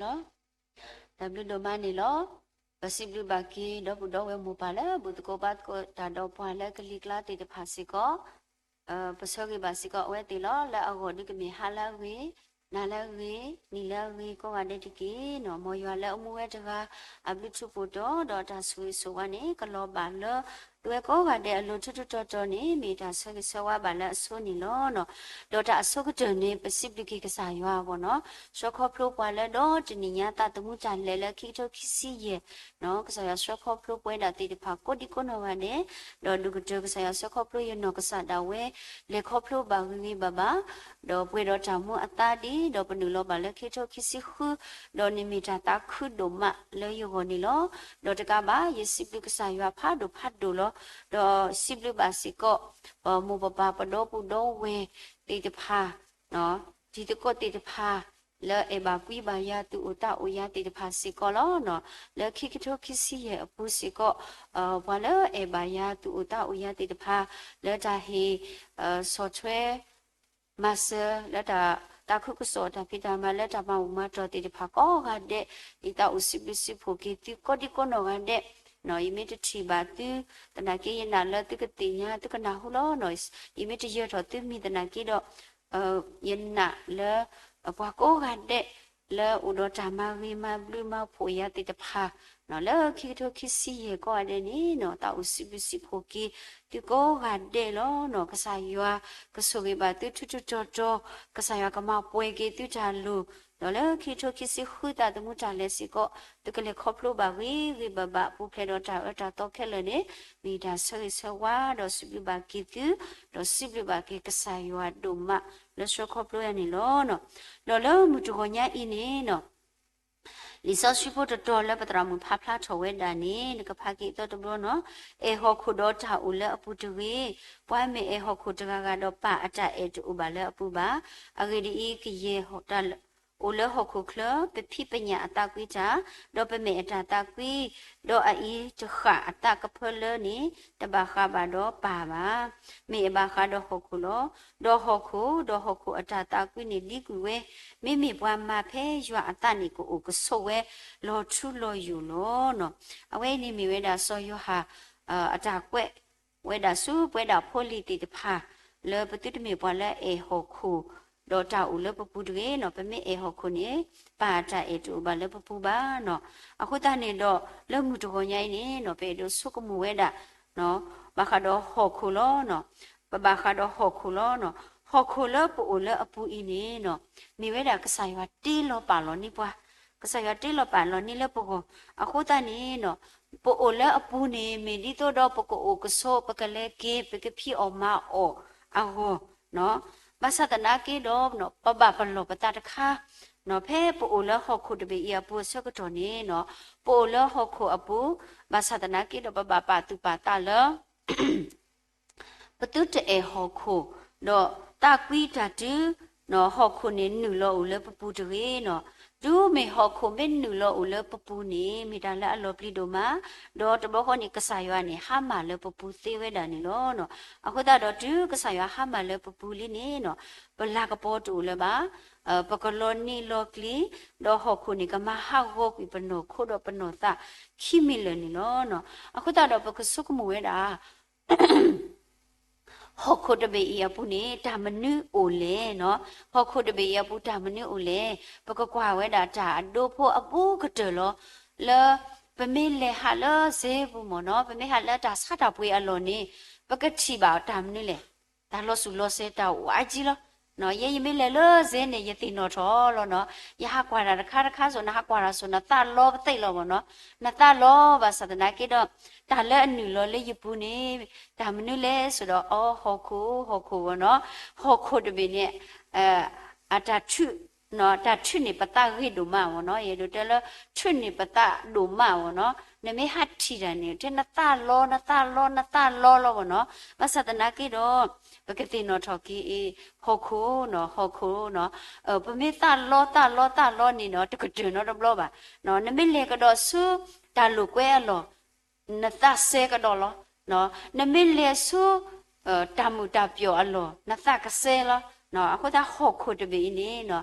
လီၤ. တၢ်ဘျုးဒိၣ်မးန့ၣ်လီၤ. ပစံးဘျုးဘၣ်က့ၤ ဒီပုၢ်ဒီဝဲၢ်မိၢ်ပၢ်လၢ ဘူၣ်သကိးဘါသကိးတၢ်ဒီးပှၤလၢကလံၤကျါသ့ၣ်တဖၣ်စ့ၢ်ကီး, ပဆၢဂ့ၤဘၣ်စ့ၢ်ကီးအဝဲသ့ၣ်လီၤ. လၢအဂီၢ်ဒုးကမ့ၢ်ဟါလၢအဂ့ၤ, နၤလၢအဂ့ၤ, နံၤလၢအဂ့ၤ ကိးဂၤဒဲးတက့ၢ်နီၤ. မ်ယွၤလၢအမူဝဲတဂၤ အဘျုးထူးဖှိၣ်တီၤ ဒီးတၢ်ဆိၣ်ဂ့ၤဆိၣ်ဝါန့ၣ် ကလီၤဘၣ်လၢ ပဝဲကိးဂၤဒဲးအလိၤထူထူတီၤတီၤန့ၣ် မ့ၢ်တၢ်ဆၢဂ့ၤဆၢဝါဘၣ်လၢအဆိန့ၣ်လီၤ. ဒီးတၢ်အဆိကတၢၢ်န့ၣ် ပစံးဘျုးက့ၤကစၢ်ယွၤအဂီၢ်နီၤ, ဆှၢခီဖျိပှၤလၢဒီတနံၣ်ညါ သးသမူတၢ်လဲၤလၢခံကထိခံဆံယဲၢ်, ကစၢ်ယွၤဆှၢခီဖျိပဝဲဒၣ်သ့ၣ်တဖၣ်ကိးဒံကိးနီၢ်ဂၤဒဲး, ဒီးဒိၣ်ကတၢၢ်ကစၢ်ယွၤဆှၢခီဖျိယနီၢ်ကစၢ်ဒၣ်ဝဲ လဲၤခီဖျိဘၣ်ဂ့ၤဂ့ၤဘၣ်ဘၣ်, ဒီးပှဲၤဒီးတၢ်မူအသါဒ် ဒီးပနုာ်လီၤဘၣ်လၢခံကထိခံဆံဃု, ဒီးန့ၣ်မ့ၢ်တၢ်သးခုဒိၣ်မးလၢယဂီၢ်န့ၣ်လီၤ. ဒီးတကးဘၣ် ယစံးဘျုးကစၢ်ယွၤဖးဒိၣ်ဖးဒိၣ်လီၤ. ဒီးစံးဘျုးဘၣ်စ့ၢ်ကီး ပမိၢ်ပပၢ်ပဒီပုၢ်ဒီဝဲၢ်သ့ၣ်တဖၣ် တံၤသကိးသ့ၣ်တဖၣ် လၢအဲၣ်ဘၣ်ကွံဘၣ်ယၤသူၣ်အိၣ်သးအိၣ်ယၤသ့ၣ်တဖၣ်စ့ၢ်ကီးလီၤ. လၢခံကထိခံဆံယဲၢ်အပူၤစ့ၢ်ကီး ပှၤလၢအဲၣ်ဘၣ်ယၤသူၣ်အိၣ်သးအိၣ်ယၤသ့ၣ်တဖၣ် လၢတၢ်ဟ့ၣ် ဆီၣ်ထွဲ မၤစၢၤလၢတၢ်သးခုကစီၣ် တၢ်ဖံးတၢ်မၤလၢတၢ်မၤဘူၣ်မၤတီၢ်သ့ၣ်တဖၣ်ကိးဂၤဒဲး, ယသးအိၣ်စံးဘျုးစံးဖှိၣ်က့ၤသုကိးဒံကိးနီၢ်ဂၤဒဲး, ယမ့ၢ်တထံၣ်ဘၣ်သု သနာ်က့ယနာ်လၢသုကသ့ၣ်ညါသုကနၢ်ဟူလီၤ. ယမ့ၢ်တယၢၤထီၣ်သုမံၤသနာ်က့ဒီး ယနာ်လၢ ပှၤကိးဂၤဒဲး လၢအိၣ်ဒီးတၢ်မၤဂ့ၤမၤဘျုးမၤဖှိၣ်ယၤသ့ၣ်တဖၣ် လၢခံကထိခံဆံယဲၢ်ကိးဂၤဒဲးန့ၣ် သးအိၣ်စံးဘျုးစံးဖှိၣ်က့ၤ သုကိးဂၤဒဲးလီၤ. ကစၢ်ယွၤကဆိၣ်ဂ့ၤဘၣ်သုထူထူတီၤတီၤ, ကစၢ်ယွၤကမၤပှဲၤက့ၤသုတၢ်လိၣ်, ဒီးလၢခံကထိခံဆံဃုသးသမူတၢ်လဲၤစ့ၢ်ကီး သုကလဲၤခီဖျိဘၣ်ဂ့ၤဂ့ၤဘၣ်ဘၣ် ပူၤဖျဲးဒီးတၢ်အၢတၢ်သီခဲလၢာ်န့ၣ် မ့ၢ်တၢ်ဆၢဂ့ၤဆၢဝါ ဒီးစံးဘျုးဘၣ်က့ၤသု, ဒီးစံးဘျုးဘၣ်က့ၤကစၢ်ယွၤဒိၣ်မး လၢဆှၢခီဖျိယၤန့ၣ်လီၤ. ဒီးလၢမုၢ်တဂီၤညါအံၤန့ၣ် လံာ်စီဆှံဖိတတီၤလၢပသရၣ်မုၣ်ဖးဖျါထီၣ်ဝဲဒၣ်န့ၣ် နကဖးက့ၤအသီတဘျီနီၤ, အဲၣ်ဟီၣ်ခိၣ်ဒီးတၢ်အိၣ်လၢအပူၤတဂ့ၤ, ပှၤမ့ၢ်အဲၣ်ဟီၣ်ခိၣ်တဂၤဂၤဒီးပၢ်အတၢ်အဲၣ်တအိၣ်ဘၣ်လၢအပူၤဘၣ်. အဂ့ၢ်ဒ်အံၤ, ကယဲၢ်တၢ်အိၣ်လၢဟီၣ်ခိၣ်ချၢ ပဖံးပညၣ်အသးကွံတၢ်, ဒီးပမဲာ်အတၢ်သးကွံ, ဒီးအအံၤတဃၣ်အသးကဖၢလၢန့ၣ် တဘၣ်ဃးဘၣ်ဒီးပၢ်ဘၣ်, မ့ၢ်အဘၣ်ဃးဒီးဟီၣ်ခိၣ်လီၤ. ဒီးဟီၣ်ခိၣ်, ဒီးဟီၣ်ခိၣ်အတၢ်သးကွံန့ၣ်ဒံကွံာ်ဝဲ, မ့မ့ၢ်ပှၤမၤဖဲယွၤအသးန့ၣ်ကအိၣ်ကဆိးဝဲလီၤထူလီၤယိာ်လီၤ. အဝဲအံၤန့ၣ်မ့ၢ်ဝဲဒၣ်စီၤယိၤဟၣ် အတၢ်ကွဲးဝဲဒၣ်ဆူပဝဲဒၣ်ဖိလံၤသ့ၣ်တဖၣ် လၢပသုတမ့ၢ်ပှၤလၢအဲၣ်ဟီၣ်ခိၣ် ဒီးတၢ်အိၣ်လၢပပူၤတဂ့ၤနီၤ, ပမ့ၢ်အဲၣ်ဟီၣ်ခိၣ်န့ၣ် ပၢ်အတၢ်အဲၣ်တအိၣ်ဘၣ်လၢပပူၤဘၣ်နီၤ. အဃိသတးန့ၣ်ဒီး လၢမုၢ်တဂီၤညါအံၤန့ၣ်နီၤ ပအဲၣ်ဒိးဆိကမိၣ်ဝဲဒၣ် ဘၣ်ဃးဒီးဟီၣ်ခိၣ်လီၤ. ပဘၣ်ဃးဒီးဟီၣ်ခိၣ်လီၤ. ဟီၣ်ခိၣ်လၢပအိၣ်လၢအပူၤအံၤန့ၣ်နီၤ မ့ၢ်ဝဲဒၣ်ကစၢ်ယွၤတ့လီၤပာ်လီၤန့ၢ်ပှၤ, ကစၢ်ယွၤတ့လီၤပာ်လီၤန့ၢ်လၢပဂီၢ်. အဃိသတးန့ၣ်နီၤ ပအိၣ်လၢအပူၤန့ၣ် မ့ၢ်ဒ်သိးဒီးပကအိၣ်ကဆိး ပကလဲၤက့ၤ ပကဖံးအီၣ်မၤအီၣ်အဂီၢ် ဘၣ်ဆၣ်သနာ်က့ဒီး ပဘၣ်ပလီၢ်ပသးတခါ ဖဲပအိၣ်လၢဟီၣ်ခိၣ်တဘ့ၣ်အံၤအပူၤအဆၢကတီၢ်န့ၣ်နီၤ ပအိၣ်လၢဟီၣ်ခိၣ်အပူၤ ဘၣ်ဆၣ်သနာ်က့ဒီး ပဘၣ်ပာ်သူၣ်ပာ်သးလၢ ပသုတအဲၣ်ဟီၣ်ခိၣ်, ဒီးသးကွံတၢ်တုၤ ဟီၣ်ခိၣ်န့ၣ်နုာ်လီၤအိၣ်လၢပပူၤတဂ့ၤနီၤ. တုၤမ့ၢ်ဟီၣ်ခိၣ်မ့ၢ်နုာ်လီၤအိၣ်လၢပပူၤန့ၣ် မ့ၢ်တၢ်လၢအလီၤပျံၤဒိၣ်မး, ဒီးတဘျီဃီန့ၣ် ကစၢ်ယွၤန့ၣ် ဟါမၢ်လၢပပူၤသ့ဝဲဒၣ်န့ၣ်လီၤ. အဃိသတးဒီးတုၤကစၢ်ယွၤဟါမၢ်လၢပပူၤလံန့ၣ်နီၤ ပလၤကပီၤတအိၣ်လၢၤဘၣ်, ပကလီၤနံၤလီၤကျံၤ, ဒီးဟီၣ်ခိၣ်န့ၣ် ကမၤဟးဂီၤကွံာ်ပနီၢ်ခိဒီးပနီၢ်သးခံမံၤလၢာ်န့ၣ်လီၤ. အဃိသတးဒီးပကဆိကမိၣ်ဝဲဒၣ် ဟီၣ်ခိၣ်တဘ့ၣ်အံၤအပူၤန့ၣ် တၢ်မနုၤအိၣ်လဲၣ်နီၤ. ဟီၣ်ခိၣ်တဘ့ၣ်အံၤအပူၤတၢ်မနုၤအိၣ်လဲၣ်. ပကကွၢ်ဝဲဒၣ်တၢ်အဒိဖိအဘူးကတၢၢ်လီၤ. လၢပမ့ၢ်လဲၤဟးလၢစ့ပူၤမ့ၢ်နီၤ, ပမ့ၢ်ဟးလၢတၢ်ဆါတၢ်ပှ့ၤအလီၢ်န့ၣ် ပကထံၣ်ဘၣ်တၢ်မနုၤလဲၣ်. တၢ်လီၤစူၣ်လီၤစဲတၢ်အိၣ်အါကံလီၤ. ယဲယမ့ၢ်လဲၤလၢစ့န့ၣ် ယသ့ၣ်နီၣ်ထီၣ်လီၤနီၤ. ယဟးကွၢ်တၢ်တခါတခါစိၤ နဟးကွၢ်တၢ်စိၤ နသးလီပသ့ၣ်လီၤမ့ၢ်နီၤ. နသးလီဘၣ်ဆၣ်သနာ်က့ဒီး တၢ်လၢအနုာ်လီၤလၢယပူၤန့ၣ် တၢ်မနုၤလဲၣ်စိၤဒီး အိ ဟီၣ်ခိၣ် ဟီၣ်ခိၣ်မ့ၢ်နီၤ. ဟီၣ်ခိၣ်တဘ့ၣ်န့ၣ် အတၢ်ထုး တၢ်ထုးန့ၢ်ပသးဂ့ၤဒိၣ်မးမ့ၢ်နီၤ. ယအဲၣ်ဒိးတဲလၢ ထုးန့ၢ်ပသးဒိၣ်မးမ့ၢ်နီၤ. နမ့ၢ်ဟးထံၣ်တၢ်န့ၣ် ထဲနသးလီ နသးလီ နသးလီလီၤမ့ၢ်နီၤ. ဘၣ်ဆၣ်သနာ်က့ဒီး ပကသ့ၣ်နီၣ်ထီၣ်က့ၤအံၤ ဟီၣ်ခိၣ်နီၤ ဟီၣ်ခိၣ်နီၤ. ပမ့ၢ်သးလီ သးလီ သးလီန့ၣ်နီၤ တကတၢၢ်နီတဘျီဘၣ်. နမ့ၢ်လဲၤကဒီးဆူ တၢ်လိာ်ကွဲအလီၢ် နသးစဲကဒီးလီၤ. နမ့ၢ်လဲၤဆူ တၢ်မုာ်တၢ်ပျီၣ်အလီၢ် နသးကစဲလီၤ. အဃိသတးဟီၣ်ခိၣ်တဘ့ၣ်အံၤန့ၣ်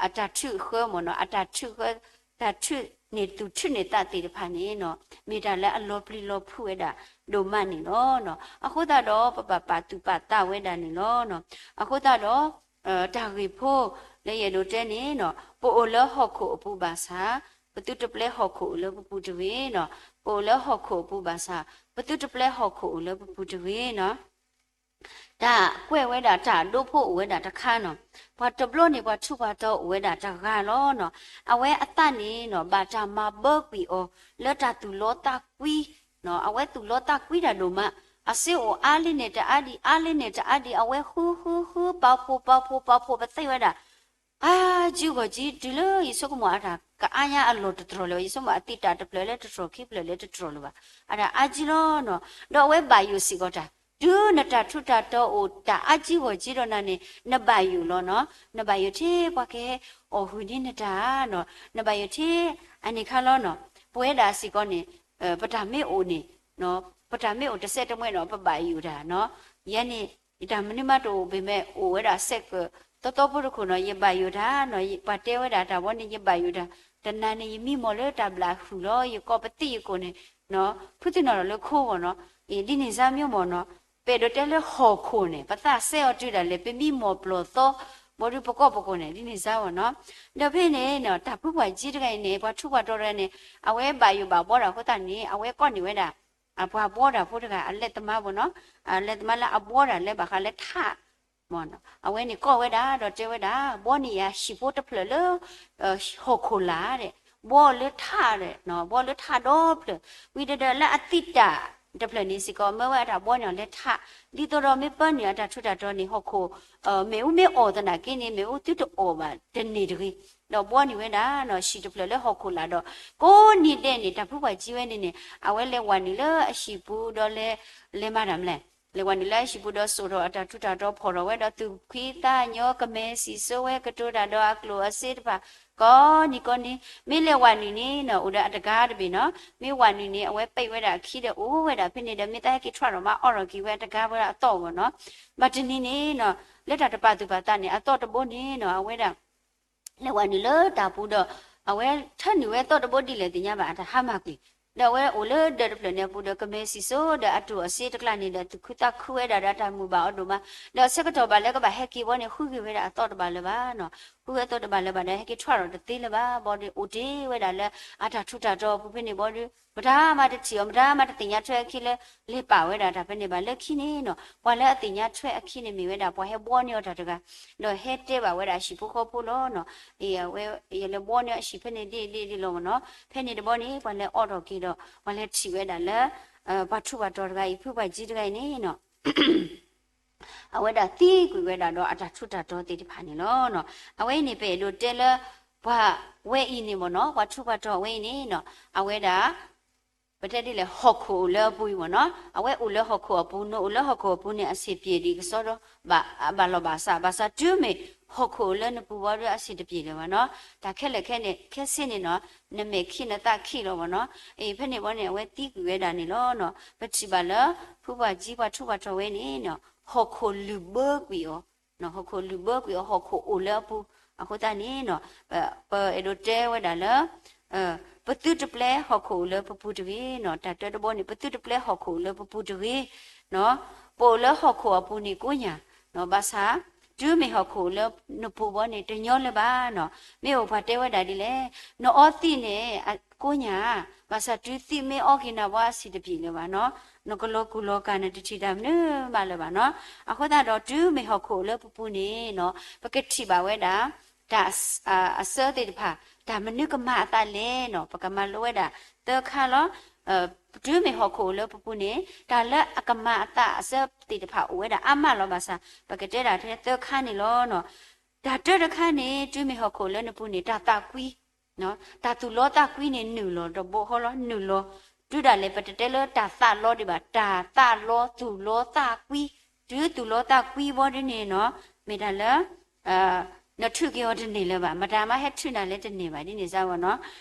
အတၢ်ထုးဃၢမ့ၢ်နီၤ, အတၢ်ထုးဃၢ, တၢ်ထုးန့ၢ်သူၣ်ထုးန့ၢ်သးသ့ၣ်တဖၣ်န့ၣ်နီၤ, မ့ၢ်တၢ်လၢအလီၤပျံၤလီၤဖုးဝဲဒၣ်ဒိၣ်မးန့ၣ်လီၤ. အဃိသတးဒီး ပဘၣ်ပာ်သူၣ်ပာ်သးဝဲဒၣ်န့ၣ်လီၤ. အဃိသတးဒီး တၢ်ဂ့ၢ်ဖိလၢယအဲၣ်ဒိးတဲန့ၣ်နီၤ, ပအိၣ်လၢဟီၣ်ခိၣ်အပူၤဘၣ်ဆၣ်, ပသုတပျဲဟီၣ်ခိၣ်အိၣ်လၢပပူၤတဂ့ၤနီၤ. ပအိၣ်လၢဟီၣ်ခိၣ်အပူၤဘၣ်ဆၣ်, ပသုတပျဲဟီၣ်ခိၣ်အိၣ်လၢပပူၤတဂ့ၤနီၤ. တၢ်ကွဲးဝဲဒၣ်တၢ်ဒိဖိအိၣ်ဝဲဒၣ်တခါနီၤ, ပှၤတဘျီန့ၣ် ပှၤထူးပှၤတီၤအိၣ်ဝဲဒၣ်တဂၤလီၤနီၤ. အဝဲအသးန့ၣ်နီၤ ဘၣ်တၢ်မၤဘၢကွံာ်အီၤ လၢတၢ်သူၣ်လီသးကွံ, အဝဲသူၣ်လီသးကွံတၢ်ဒိၣ်မး, အစ့အိၣ်အါလံန့ၣ်တအါဒံး, အါလံန့ၣ်တအါဒံး, အဝဲဃုဃုဃု ပာ်ဖှိၣ်ပာ်ဖှိၣ်ပာ်ဖှိၣ်ပသ့ဝဲဒၣ် အါကၠူဂီၢ်ကၠူ တုၤလၢယဆိကမိၣ်အတၢ်ကအါညါအလီၢ်တတြီၢ်လၢၤဘၣ်, ယဆိကမိၣ်အသံးတၢ်တဖျၢၣ်လၢတတြီၢ်ခံဖျၢၣ်လၢတတြီၢ်လၢၤဘၣ်, အတၢ်အါကၠူလီၤနီၤ. ဒီးအဝဲဘၣ်ယိၣ်စ့ၢ်ကီးတၢ်, တုၤနတၢ်ထူးတၢ်တီၤအိၣ်တၢ်အါကၠူဂီၢ်ကၠူဒီးနၤန့ၣ် နဘၣ်ယိၣ်လီၤနီၤ. နဘၣ်ယိၣ်ထဲပှၤကဟဲအီၣ်ဟုၣ်န့ၢ်နတၢ်နီၤ, နဘၣ်ယိၣ်ထဲ အန့ၣ်ခါလီၤနီၤ. ပဝဲဒၣ်စ့ၢ်ကီးန့ၣ် ပတၢ်မ့ၢ်အိၣ်န့ၣ် ပတၢ်မ့ၢ်အိၣ်တစဲးတမှဲးဒီး ပဘၣ်ယိၣ်တၢ်နီၤ. ယဲန့ၣ် ယတၢ်မနုၤမးတအိၣ် ပမ့ၢ်အိၣ်ဝဲဒၣ်စဲးကၢးသီသီဖိတခိၣ်နီၤ, ယဘၣ်ယိၣ်တၢ်နီၤ, ပှၤတဲဝဲဒၣ်တၢ်ဘီန့ၣ် ယဘၣ်ယိၣ်တၢ်, တနၤန့ၣ် ယမံမီၢ်လၢတၢ်ဘျၣ်ဟုၣ်လီၤ, ယကိးပသံၣ်ယကိာ်န့ၣ် ဖုသ့ၣ်နီၣ်ဒီးလၢခိဂီၢ်နီၤ, ဒ်န့ၣ်စါမ့ၢ်မီၢ်နီၤ, ပအဲၣ်ဒိးတဲလၢဟီၣ်ခိၣ်န့ၣ် ပသးစဲအီၤတုၤဒၣ်လဲာ် ပမံမီၢ်ပျီၢ်သီ ဘီဒုးပကိးပကိာ်န့ၣ် ဒ်န့ၣ်စါဝဲနီၤ. ဒီးဖဲန့ၣ် တၢ်ဖုပှၢ်ကၠံတဂၤအံၤန့ၣ် ပှၤထူးပှၤတီၤတဂၤန့ၣ် အဝဲဘၣ်ယိၣ်ဘၣ်ဘှီတၢ်အဃိသတးန့ၣ် အဝဲကိးန့ၢ်ဝဲဒၣ် အပှၤဘှီတၢ်ဖိတဂၤ အလဲၤသမါဘၣ်နီၤ, အလဲၤသမါလၢအဘှီတၢ်လၢဘၣ်ဃးလၢထး အဝဲန့ၣ်ကိးဝဲဒၣ်ဒီးတဲဝဲဒၣ် ဘှီန့ၢ်ယၤဟံၣ်ဖိတဖျၢၣ်လၢ ဟီၣ်ခိၣ်လာ်ဒီး ဘှီလၢထးဒီး ဘှီလၢထးဒီဖျၢၣ်, ဝံၤဒီးလၢအသံးတၢ်တဖျၢၣ်န့ၣ်စ့ၢ်ကီး မၢဝဲအတၢ်ဘှီန့ၢ်အီၤလၢထး, ဒ်သိးဒီးမ့ၢ်ပၢနုာ်အတၢ်ထူးတၢ်တီၤန့ၣ် ဟီၣ်ခိၣ် မ့ၣ်အူမ့ၢ်အီၣ်သနာ်က့န့ၣ် မ့ၣ်အူသုတအီၣ်ဘၣ်တန့ၢ်တဂ့ၤ, ဒီးဘှီန့ၢ်ဝဲဒၣ် ဟံၣ်တဖျၢၣ်လၢဟီၣ်ခိၣ်လာ်ဒီး ကိးနံၤဒဲးန့ၣ် တၢ်ဖုပှၢ်ကၠံဝဲန့ၣ်န့ၣ် အဝဲလဲၤဝးနုာ်လၢအဟံၣ်ပူၤဒီးလဲၤ လဲၤမၤတၢ်မလဲၣ်, လဲၤဝးနုာ်လၢအဟံၣ်ပူၤဒီးစိာ်ထီၣ်အတၢ်ထူးတၢ်တီၤ ဖီၣ်ထီၣ်ဝဲဒီးသူၣ်ဖှံသးညီ ကမဲၤစံၣ်စိဝဲ ကတိၤတၢ်ဒီးအကျိၣ်အစ့တဖၣ် ကိးနံၤကိးနံၤ, မ့ၢ်လဲၤဝးနုာ်န့ၣ်နီၤ အိၣ်ဒီးအတဂၤတဘ့ၣ်နီၤ, မ့ၢ်ဝးနုာ်န့ၣ် အဝဲပဲာ်ဝဲဒၣ်အခံဒီးအိၣ်ဝဲဒၣ်ဖဲန့ၣ်ဒီး မ့ၢ်သးဟဲက့ၤထွဲထီၣ်မးအီၣ်ထီၣ်က့ၤဝဲအတဂၤဝဲဒၣ်အသီၣ်အဂီၢ်နီၤ, ဘၣ်တနံၤန့ၣ်နီၤ လၢတၢ်တပာ်သူၣ်ပာ်သးန့ၣ် အသီၣ်တဘိန့ၣ်နီၤ အဝဲဒၣ် လဲၤဝးနုာ်လၢတၢ်ပူၤဒီး အဝဲထၢနုာ်ဝဲသီၣ်တဘိဒ်လဲၣ်သ့ၣ်ညါဘၣ် အတၢ်ဟါမၢ်ကွံာ်, ဒီးအဝဲအိၣ်လၢဒၢးတဖျၢၣ်န့ၣ်အပူၤဒီး ကမဲၤစံၣ်စိဒီးအကျိၣ်အစ့တကျါန့ၣ်ဒီး သူၣ်ခုသးခုဝဲဒၣ်ဒီးအတၢ်မုာ်ဘၣ်အီၤဒိၣ်မး, ဒီးဆၢကတီၢ်ဘၣ်လၢကဘၣ်ဟဲက့ၤဘီန့ၣ် ဃုဂ့ၤဝဲဒၣ်အသီၣ်တဘၣ်လၢၤဘၣ်နီၤ, ဃုဂ့ၤအသီၣ်တဘၣ်လၢၤဘၣ်ဒီး ဟဲက့ၤထွဲထီၣ်တသ့လၢၤဘၣ်ဘီဒီး အိၣ်တ့ၢ်ဝဲဒၣ်လၢ အတၢ်ထူးတၢ်တီၤအပူၤဖဲန့ၣ်ဘီဒီး မတၤမးတထံၣ်အီၤ မတၤမးတသ့ၣ်ညါထွဲအခံလၢ လဲၤပာ်ဝဲဒၣ်တၢ်ဖဲန့ၣ်ဘၣ်. လၢခံန့ၣ်နီၤ ပှၤလၢအသ့ၣ်ညါထွဲအခံန့ၣ်မ့ၢ်ဝဲဒၣ် ပှၤဟဲဘှီန့ၢ်အီၤတၢ်တဂၤ, ဒီးဟဲတဲဘၣ်ဝဲဒၣ်အဟံၣ်ဖိဃီဖိလီၤနီၤ, အဝဲ ယလဲၤဘှီန့ၢ်အဟံၣ်ဖဲန့ၣ်ဒ်ဒ်ဒ်လီၤမ့ၢ်နီၤ, ဖဲန့ၣ်တဘီန့ၣ် ပှၤလဲၤအီၣ်ထီၣ်က့ၤဒီး ပှၤလဲၤထံၣ်ဝဲဒၣ်လၢ ပှၤထူးပှၤတီၤတဂၤအံၤ ဖုပှၢ်ကၠံတဂၤအံၤန့ၣ်နီၤ အဝဲဒၣ်သံကွံာ်ဝဲဒၣ်ဒီးအတၢ်ထူးတၢ်တီၤသ့ၣ်တဖၣ်န့ၣ်လီၤ. အဝဲအံၤန့ၣ် ပအဲၣ်ဒိးတဲလၢ ပှၤဝဲအံၤန့ၣ်မ့ၢ်နီၤ ပှၤထူးပှၤတီၤဝဲအံၤန့ၣ်နီၤ အဝဲဒၣ် ပတဲဒ်လဲၣ် ဟီၣ်ခိၣ်အိၣ်လၢအပူၤအံၤမ့ၢ်နီၤ အဝဲအိၣ်လၢဟီၣ်ခိၣ်အပူၤ နအိၣ်လၢဟီၣ်ခိၣ်အပူၤန့ၣ် အဆင်ပြေဒံးကစီဒီ ဘၣ်လီၤဘၣ်စး ဘၣ်ဆၣ်တုၤမ့ၢ်ဟီၣ်ခိၣ်အိၣ်လၢနပူၤဘီဒီး အဆင်တပြေလၢၤဘၣ်နီၤ. တၢ်ခဲလၢာ်ခဲန့ၣ် ခဲဆ့န့ၣ်နီၤ နမဲာ်ခံနသးခံလီၤမ့ၢ်နီၤ. အံၤဖဲန့ၣ်ဘီန့ၣ် အဝဲသံကွံာ်ဝဲဒၣ်န့ၣ်လီၤနီၤ. ပထံၣ်ဘၣ်လၢ ဖုပှၢ်ကၠံပှၤထူးပှၤတီၤဝဲန့ၣ် ဟီၣ်ခိၣ်လုၢ်ဘၢကွံာ်အီၤ ဟီၣ်ခိၣ်လုၢ်ဘၢကွံာ်အီၤ ဟီၣ်ခိၣ်အိၣ်လၢအပူၤ အဃိသတးန့ၣ်နီၤ ပအဲၣ်ဒိးတဲဝဲဒၣ်လၢ ပသုတပျဲဟီၣ်ခိၣ်အိၣ်လၢပပူၤတဂ့ၤနီၤ. တၢ်တၢတဘီန့ၣ် ပသုတပျဲဟီၣ်ခိၣ်အိၣ်လၢပပူၤတဂ့ၤနီၤ. ပအိၣ်လၢဟီၣ်ခိၣ်အပူၤန့ၣ်ကိးညါ ဘၣ်ဆၣ် တုၤမ့ၢ်ဟီၣ်ခိၣ်အိၣ်လၢနပူၤဘီန့ၣ် တညီလၢၤဘၣ်နီၤ. မ့ၢ်အိၣ်ပှၤတဲဝဲဒၣ်ဒ်လဲၣ် နအီသံးန့ၣ် ကိးညါ ဘၣ်ဆၣ်တုၤသံးမ့ၢ်အီက့ၤနၤဘီအဆင်တပြေလၢၤဘၣ်နီၤ. နကလီၤကူၣ်လီၤကၤနတထံၣ်တၢ်မနုၤမးလၢၤဘၣ်နီၤ. အဃိသတးဒီးတုၤမ့ၢ်ဟီၣ်ခိၣ်အိၣ်လၢပပူၤန့ၣ်နီၤ ပကထံၣ်ဘၣ်ဝဲဒၣ် တၢ်အဆၢသ့ၣ်တဖၣ် တၢ်မနုၤကမၤအသးလဲၣ်နီၤ ပကမၤလိဝဲဒၣ်သၢခါလီၤ. တုၤမ့ၢ်ဟီၣ်ခိၣ်အိၣ်လၢပပူၤန့ၣ် တၢ်လၢအကမၤအသးအဆၢသ့ၣ်တဖၣ်အိၣ်ဝဲဒၣ်အါမးလီၤဘၣ်ဆၣ် ပကတဲဒၣ်ထဲသၢခါန့ၣ်လီၤနီၤ. တၢ်တၢတခါန့ၣ် တုၤမ့ၢ်ဟီၣ်ခိၣ်အိၣ်လၢနပူၤန့ၣ် တၢ်သးကွံ တၢ်သူၣ်လီသးကွံန့ၣ်နုာ်လီၤ တဘိဃီလီၤ နုာ်လီၤ. တုၤဒၣ်လဲာ်ပတတဲလၢတၢ်သးလီဒံးဘၣ် တၢ်သးလီသူၣ်လီသးကွံ, တုၤသူၣ်လီသးကွံဘီဒ်န့ၣ်နီၤ မ့ၢ်တၢ်လၢ နထုးက့ၤအီၤတန့ၢ်လၢၤဘၣ် မတၤမးဟဲထုးနၤလၢတန့ၢ်ဘၣ်ဒ်န့ၣ်စါဝဲနီၤ.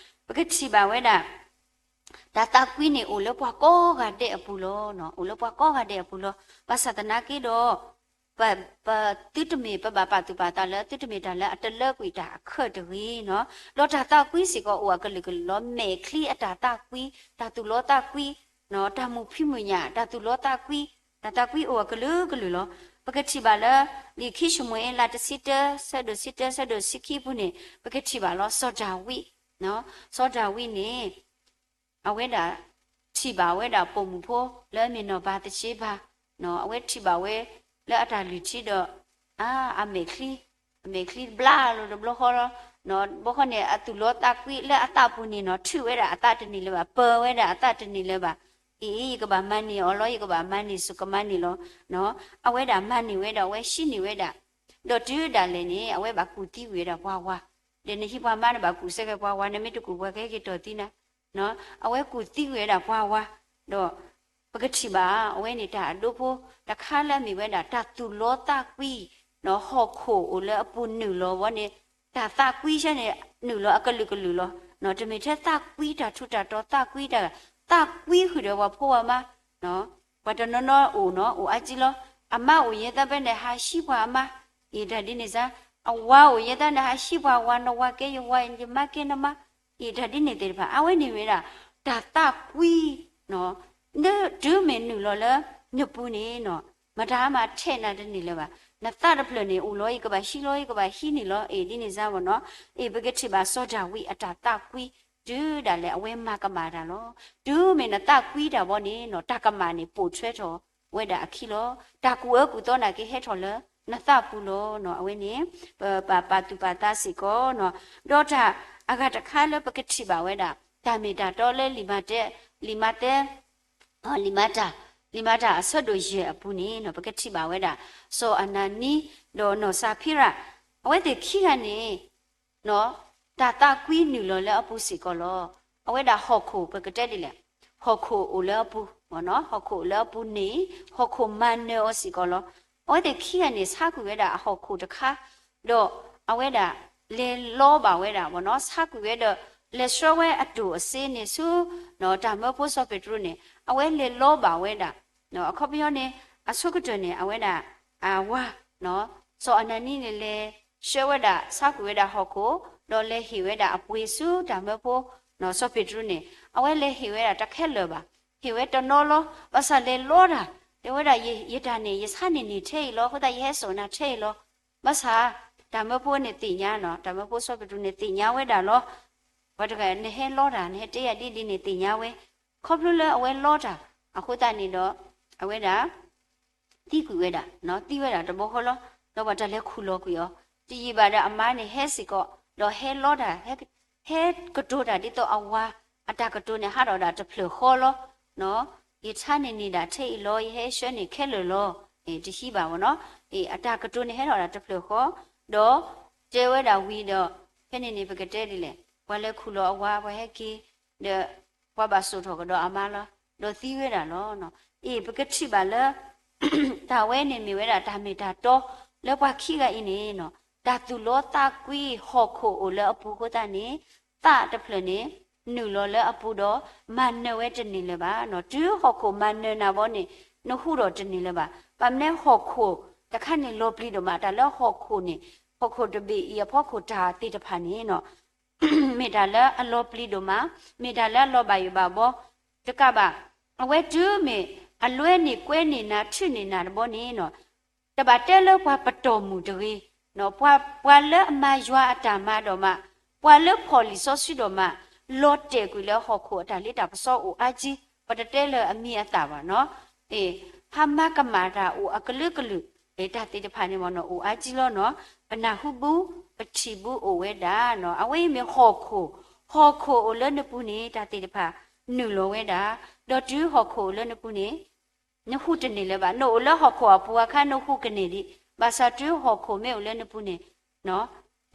ပကထံၣ်ဘၣ်ဝဲဒၣ် တၢ်သးကွံန့ၣ်အိၣ်လၢပှၤကိးဂၤဒဲးအပူၤလီၤ. အိၣ်လၢပှၤကိးဂၤဒဲးအပူၤလီၤ. ဘၣ်ဆၣ်သနာ်က့ဒီး ပ, ပ, သုတမ့ၢ်ပဘၣ်ပာ်သူၣ်ပာ်သးလၢ သုတမ့ၢ်တၢ်လၢအတလၢကွံာ်တၢ်အခၢၣ်တဂ့ၤနီၤ. ဒီးတၢ်သးကွံစ့ၢ်ကီးအိၣ်အကလုာ်ကလုာ်လီၤ. မဲာ်ချံအတၢ်သးကွံ, တၢ်သူၣ်လီသးကွံ, တၢ်မုာ်ဖံးမုာ်ညၣ်, တၢ်သူၣ်လီသးကွံ, တၢ်သးကွံအိၣ်အကလုာ်ကလုာ်လီၤ. ပကထံၣ်ဘၣ်လၢ လံာ်ခံၡမူၤအ့လးတဆံတၢ ဆၢဒိၣ်ဆံတၢ ဆၢဒိၣ်ဆံခံအပူၤန့ၣ် ပကထံၣ်ဘၣ်လီၤ စီၤဒၤဝံး, စီၤဒၤဝံးန့ၣ် အဝဲဒၣ် ထံၣ်ဘၣ်ဝဲဒၣ်ပိာ်မုၣ်ဖိလၢအမ့ၢ်နီၢ်ဘၤသရှ့ဘၤ, အဝဲထံၣ်ဘၣ်ဝဲလၢအတၢ်လုၢ်ထံဒီး အါ အမဲာ်ချံ, အမဲာ်ချံဘျါလိာ်တဘျီဃီလီၤ. ဘျီဃီန့ၣ် အသူၣ်လီသးကွံလၢအသးပူၤန့ၣ်နီၤ ထုးဝဲဒၣ်အသးတန့ၢ်လၢၤဘၣ်, ပၢၤဝဲဒၣ်အသးတန့ၢ်လၢၤဘၣ်. အံၤ ယကဘၣ်မၤန့ၢ်အီၤလီၤ, ယကဘၣ်မၤန့ၢ်စ့ၢ်ကီးမၤန့ၢ်လီၤ. အဝဲဒၣ်မၤန့ၢ်ဝဲဒီးအဝဲဟံးန့ၢ်ဝဲဒၣ်, ဒီးတုၤဒၣ်လဲာ်န့ၣ် အဝဲဘၣ်ကူၣ်သံကွံာ်ဝဲဒၣ်ပှၤဝါ, ဒီးနဟံးပှၤမါနဘၣ်ကူၣ်စဲဃဲၤပှၤဝါ, နမ့ၢ်တကူၣ်ပှၤကဟဲက့ၤတီၢ်သံနၤ, အဝဲကူၣ်သံကွံာ်ဝဲဒၣ်ပှၤဝါ, ဒီး ပကထံၣ်ဘၣ် အဝဲန့ၣ်တၢ်အဒိဖိ တခါလၢအမ့ၢ်ဝဲဒၣ်တၢ်သူၣ်လီသးကွံ, ဟီၣ်ခိၣ်အိၣ်လၢအပူၤနုာ်လီၤဝဲန့ၣ်, တၢ်သးကွံဆၢန့ၣ် နုာ်လီၤအကလုာ်ကလုာ်လီၤ. တမ့ၢ်ထဲသးကွံတၢ်ထူးတၢ်တီၤ သးကွံတၢ်, သးကွံဃုာ်ဒီးပှၤဖိပှၤမါ, ပှၤတနီၤနီၤအိၣ်နီၤ အိၣ်အါကံလီၤ. အမါအိၣ်ယဲသးဖဲန့ၣ် ဟးဟံးပှၤအမါ, အံၤတၢ်ဒ်န့ၣ်စါ, အဝၤအိၣ်ယဲသးန့ၣ် ဟးဟံးပှၤဝၤ, နဝၤကဲယဝၤ, ယမါကဲနမါ, အံၤတၢ်ဒ်န့ၣ်သ့ၣ်တဖၣ် အဝဲန့ၣ်မ့ၢ်ဝဲဒၣ် တၢ်သးကွံ တုၤမ့ၢ်နုာ်လီၤလၢနပူၤန့ၣ်နီၤ, မတၤမးထဲးနၤတန့ၢ်လၢၤဘၣ်. နသးတဖျၢၣ်န့ၣ် အိၣ်လီၤ ယကဘၣ်ဟံးလီၤ ယကဘၣ်ဟံးန့ၢ်လီၤ အံၤဒ်န့ၣ်စါမ့ၢ်နီၤ. အံၤပကထံၣ်ဘၣ်စီၤဒၤဝံးအတၢ်သးကွံ တုၤဒၣ်လဲာ်အဝဲမၤကမၣ်တၢ်လီၤ. တုၤမ့ၢ်နသးကွံတၢ်ဘီန့ၣ်နီၤ တၢ်ကမၣ်န့ၣ်ပိာ်ထွဲထီၣ်ဝဲဒၣ်အခံလီၤ. တၢ်ကူၣ်အၢကူၣ်သီနာ်က့ဟဲထီၣ်လၢနသးပူၤလီၤနီၤ. အဝဲန့ၣ် ပပာ်ပာ်သူၣ်ပာ်သးစ့ၢ်ကီးနီၤ. ဒီးတၢ်အဂၤတခါလၢပကထံၣ်ဘၣ်ဝဲဒၣ် တၢ်မ့ၢ်တၢ်တီလၢလံာ်မၤတၢ်, လံာ်မၤတၢ်, လံာ်မၤတၢ်, လံာ်မၤတၢ်အဆၢဒိၣ်ယဲၢ်အပူၤန့ၣ်နီၤ ပကထံၣ်ဘၣ်ဝဲဒၣ် စီၤအနၤနံ ဒီးနီၢ်စၤဖံရၤ အဝဲသ့ၣ်ခံဂၤန့ၣ် တၢ်သးကွံနုာ်လီၤလၢအပူၤစ့ၢ်ကီးလီၤ. အဝဲဒၣ်ဟီၣ်ခိၣ် ပကတဲဒ်လဲၣ်, ဟီၣ်ခိၣ်အိၣ်လၢအပူၤ, ဟီၣ်ခိၣ်အိၣ်လၢအပူၤန့ၣ် ဟီၣ်ခိၣ်မၤနၢၤအီၤစ့ၢ်ကီးလီၤ. အဝဲသ့ၣ်ခံဂၤန့ၣ် ဆါကွံာ်ဝဲဒၣ်အဟီၣ်ခိၣ်တခါ, ဒီးအဝဲဒၣ်လဲၤလီဘၣ်ဝဲဒၣ်နီၤ, ဆါကွံာ်ဝဲဒီး လဲၤဆှၢဝဲအတိၢ်အစ့န့ၣ်ဆူ တၢ်မၢဖိစီၤပ့းတရူးန့ၣ် အဝဲလဲၤလီဘၣ်ဝဲဒၣ် အခီပညီန့ၣ် အဆိကတၢၢ်န့ၣ် အဝဲဒၣ် အဝၤ စီၤအနၤနံန့ၣ် လဲၤဆှၢဝဲဒၣ် ဆါကွံာ်ဝဲဒၣ်ဟီၣ်ခိၣ်, ဒီးလဲၤဟ့ၣ်ဝဲဒၣ်အပှ့ၤဆူတၢ်မၢဖိ စီၤပ့းတရူးန့ၣ် အဝဲလဲၤဟ့ၣ်ဝဲဒၣ်တခဲလၢာ်ဘၣ်, ဟ့ၣ်ဝဲတနီၤလီၤ. ဘၣ်ဆၣ်လဲၤလီတၢ် တဲဝဲဒၣ် ယတၢ်န့ၣ် ယဆါန့ၢ်န့ၢ်ထဲအံၤလီၤ, အဃိသတးယဟဲစိာ်နၤထဲအံၤလီၤ. ဘၣ်ဆၣ် တၢ်မၢဖိန့ၣ်သ့ၣ်ညါနီၤ, တၢ်မၢဖိစီၤပ့းတရူးန့ၣ်သ့ၣ်ညါဝဲဒၣ်လီၤ. ပှၤတဂၤ နဟဲလီတၢ် နဟဲတဲယၤဒ်ဒ်န့ၣ်သ့ၣ်ညါဝဲ, ခီဖျိလၢအဝဲလီတၢ် အဃိသတးန့ၣ်ဒီး အဝဲဒၣ် သံကွံာ်ဝဲဒၣ်, သံဝဲဒၣ်တဘျီဃီလီၤ. ဒီးပှၤတၢ်လဲၤခူၣ်လီၤကွံာ်အီၤ, တယံာ်ဘၣ်ဒီးအမါန့ၣ်ဟဲစ့ၢ်ကီး, ဒီးဟဲလီတၢ်, ဟဲကတိၤတၢ်ဒ်သိးအဝၤ အတၢ်ကတိၤန့ၣ်ဟးထီၣ်ဒၣ်တဖျၢၣ်ဃီလီၤ. ယဆါန့ၢ်န့ၢ်ဒၣ်ထဲအံၤလီၤ, ယဟဲဆှၢန့ၢ်ခဲလၢာ်လီၤ. တဟံးဘၣ်မ့ၢ်နီၤ, အတၢ်ကတိၤန့ၣ်ဟဲထီၣ်ဒၣ်တဖျၢၣ်ဃီ, ဒီးတဲဝဲဒၣ်ဝံၤဒီး ဖဲန့ၣ်န့ၣ် ပကတဲဒ်လဲၣ်, ပှၤလဲၤခူၣ်လီၤအဝၤ ပှၤဟဲက့ၤ ဒီး ပှၤဘၣ်စိာ်ထီၣ်ကဒီးအမါလီၤ, ဒီးသံဝဲဒၣ်လီၤ. အံၤ ပကထံၣ်ဘၣ်လၢ တၢ်ဝဲန့ၣ်မ့ၢ်ဝဲဒၣ်တၢ်မ့ၢ်တၢ်တီ လၢပှၤခံဂၤအံၤန့ၣ်နီၤ, တၢ်သူၣ်လီသးကွံဟီၣ်ခိၣ်အိၣ်လၢအပူၤအဃိသတးန့ၣ် သးတဖျၢၣ်န့ၣ် နုာ်လီၤလၢအပူၤဒီး မၤနၢၤဝဲတန့ၢ်လၢၤဘၣ်နီၤ. တုၤဟီၣ်ခိၣ်မၤနၢၤနၤဘီန့ၣ် နဟူထီၣ်တန့ၢ်လၢၤဘၣ်. ဘၣ်မနုၤဟီၣ်ခိၣ်တခါန့ၣ်လီၤပျံၤဒိၣ်မး, တၢ်လၢဟီၣ်ခိၣ်န့ၣ် ဟီၣ်ခိၣ်တဘ့ၣ်အံၤအဖီခိၣ်တၢ်သ့ၣ်တဖၣ်န့ၣ်နီၤ မ့ၢ်တၢ်လၢအလီၤပျံၤဒိၣ်မး, မ့ၢ်တၢ်လၢအလီၤဘၣ်ယိၣ်ဘၣ်ဘီ တကးဘၣ်, အဝဲတုၤမ့ၢ်အလွဲန့ၢ်ကွဲန့ၢ်နၤ ထုးန့ၢ်နၤတဘီန့ၣ်နီၤ, တဘၣ်တဲလၢပှၤပတီၢ်မုၢ်တဂ့ၤ, ပှၤလၢအမၤယွၤအတၢ်မၤဒိၣ်မး, ပှၤလၢဖီၣ်လံာ်စီဆှံဒိၣ်မး, လီၤတဲာ်ကွံာ်လၢဟီၣ်ခိၣ်အတၢ်လ့တၢ်ပစီအိၣ်အါကံ, ပတတဲလၢအမံၤအသၣ်ဘၣ်နီၤ ဟးမၤကမၣ်တၢ်အိၣ်အကလုာ်ကလုာ်, တၢ်သ့ၣ်တဖၣ်န့ၣ်မ့ၢ်နီၤ အိၣ်အါကံလီၤနီၤ. ပနၢ်ဟူဘူး, ပထံၣ်ဘူးအိၣ်ဝဲဒၣ်နီၤ. အဝဲအံၤမ့ၢ်ဟီၣ်ခိၣ်, ဟီၣ်ခိၣ်အိၣ်လၢနပူၤန့ၣ် တၢ်သ့ၣ်တဖၣ်နုာ်လီၤဝဲဒၣ်, ဒီးတုၤဟီၣ်ခိၣ်အိၣ်လၢနပူၤန့ၣ် နဟူးတန့ၢ်လၢၤဘၣ်. နအိၣ်လၢဟီၣ်ခိၣ်အပူၤအခါ နဟူးကန့ၢ်ဒံး, ဘၣ်ဆၣ်တုၤဟီၣ်ခိၣ်မ့ၢ်အိၣ်လၢနပူၤန့ၣ်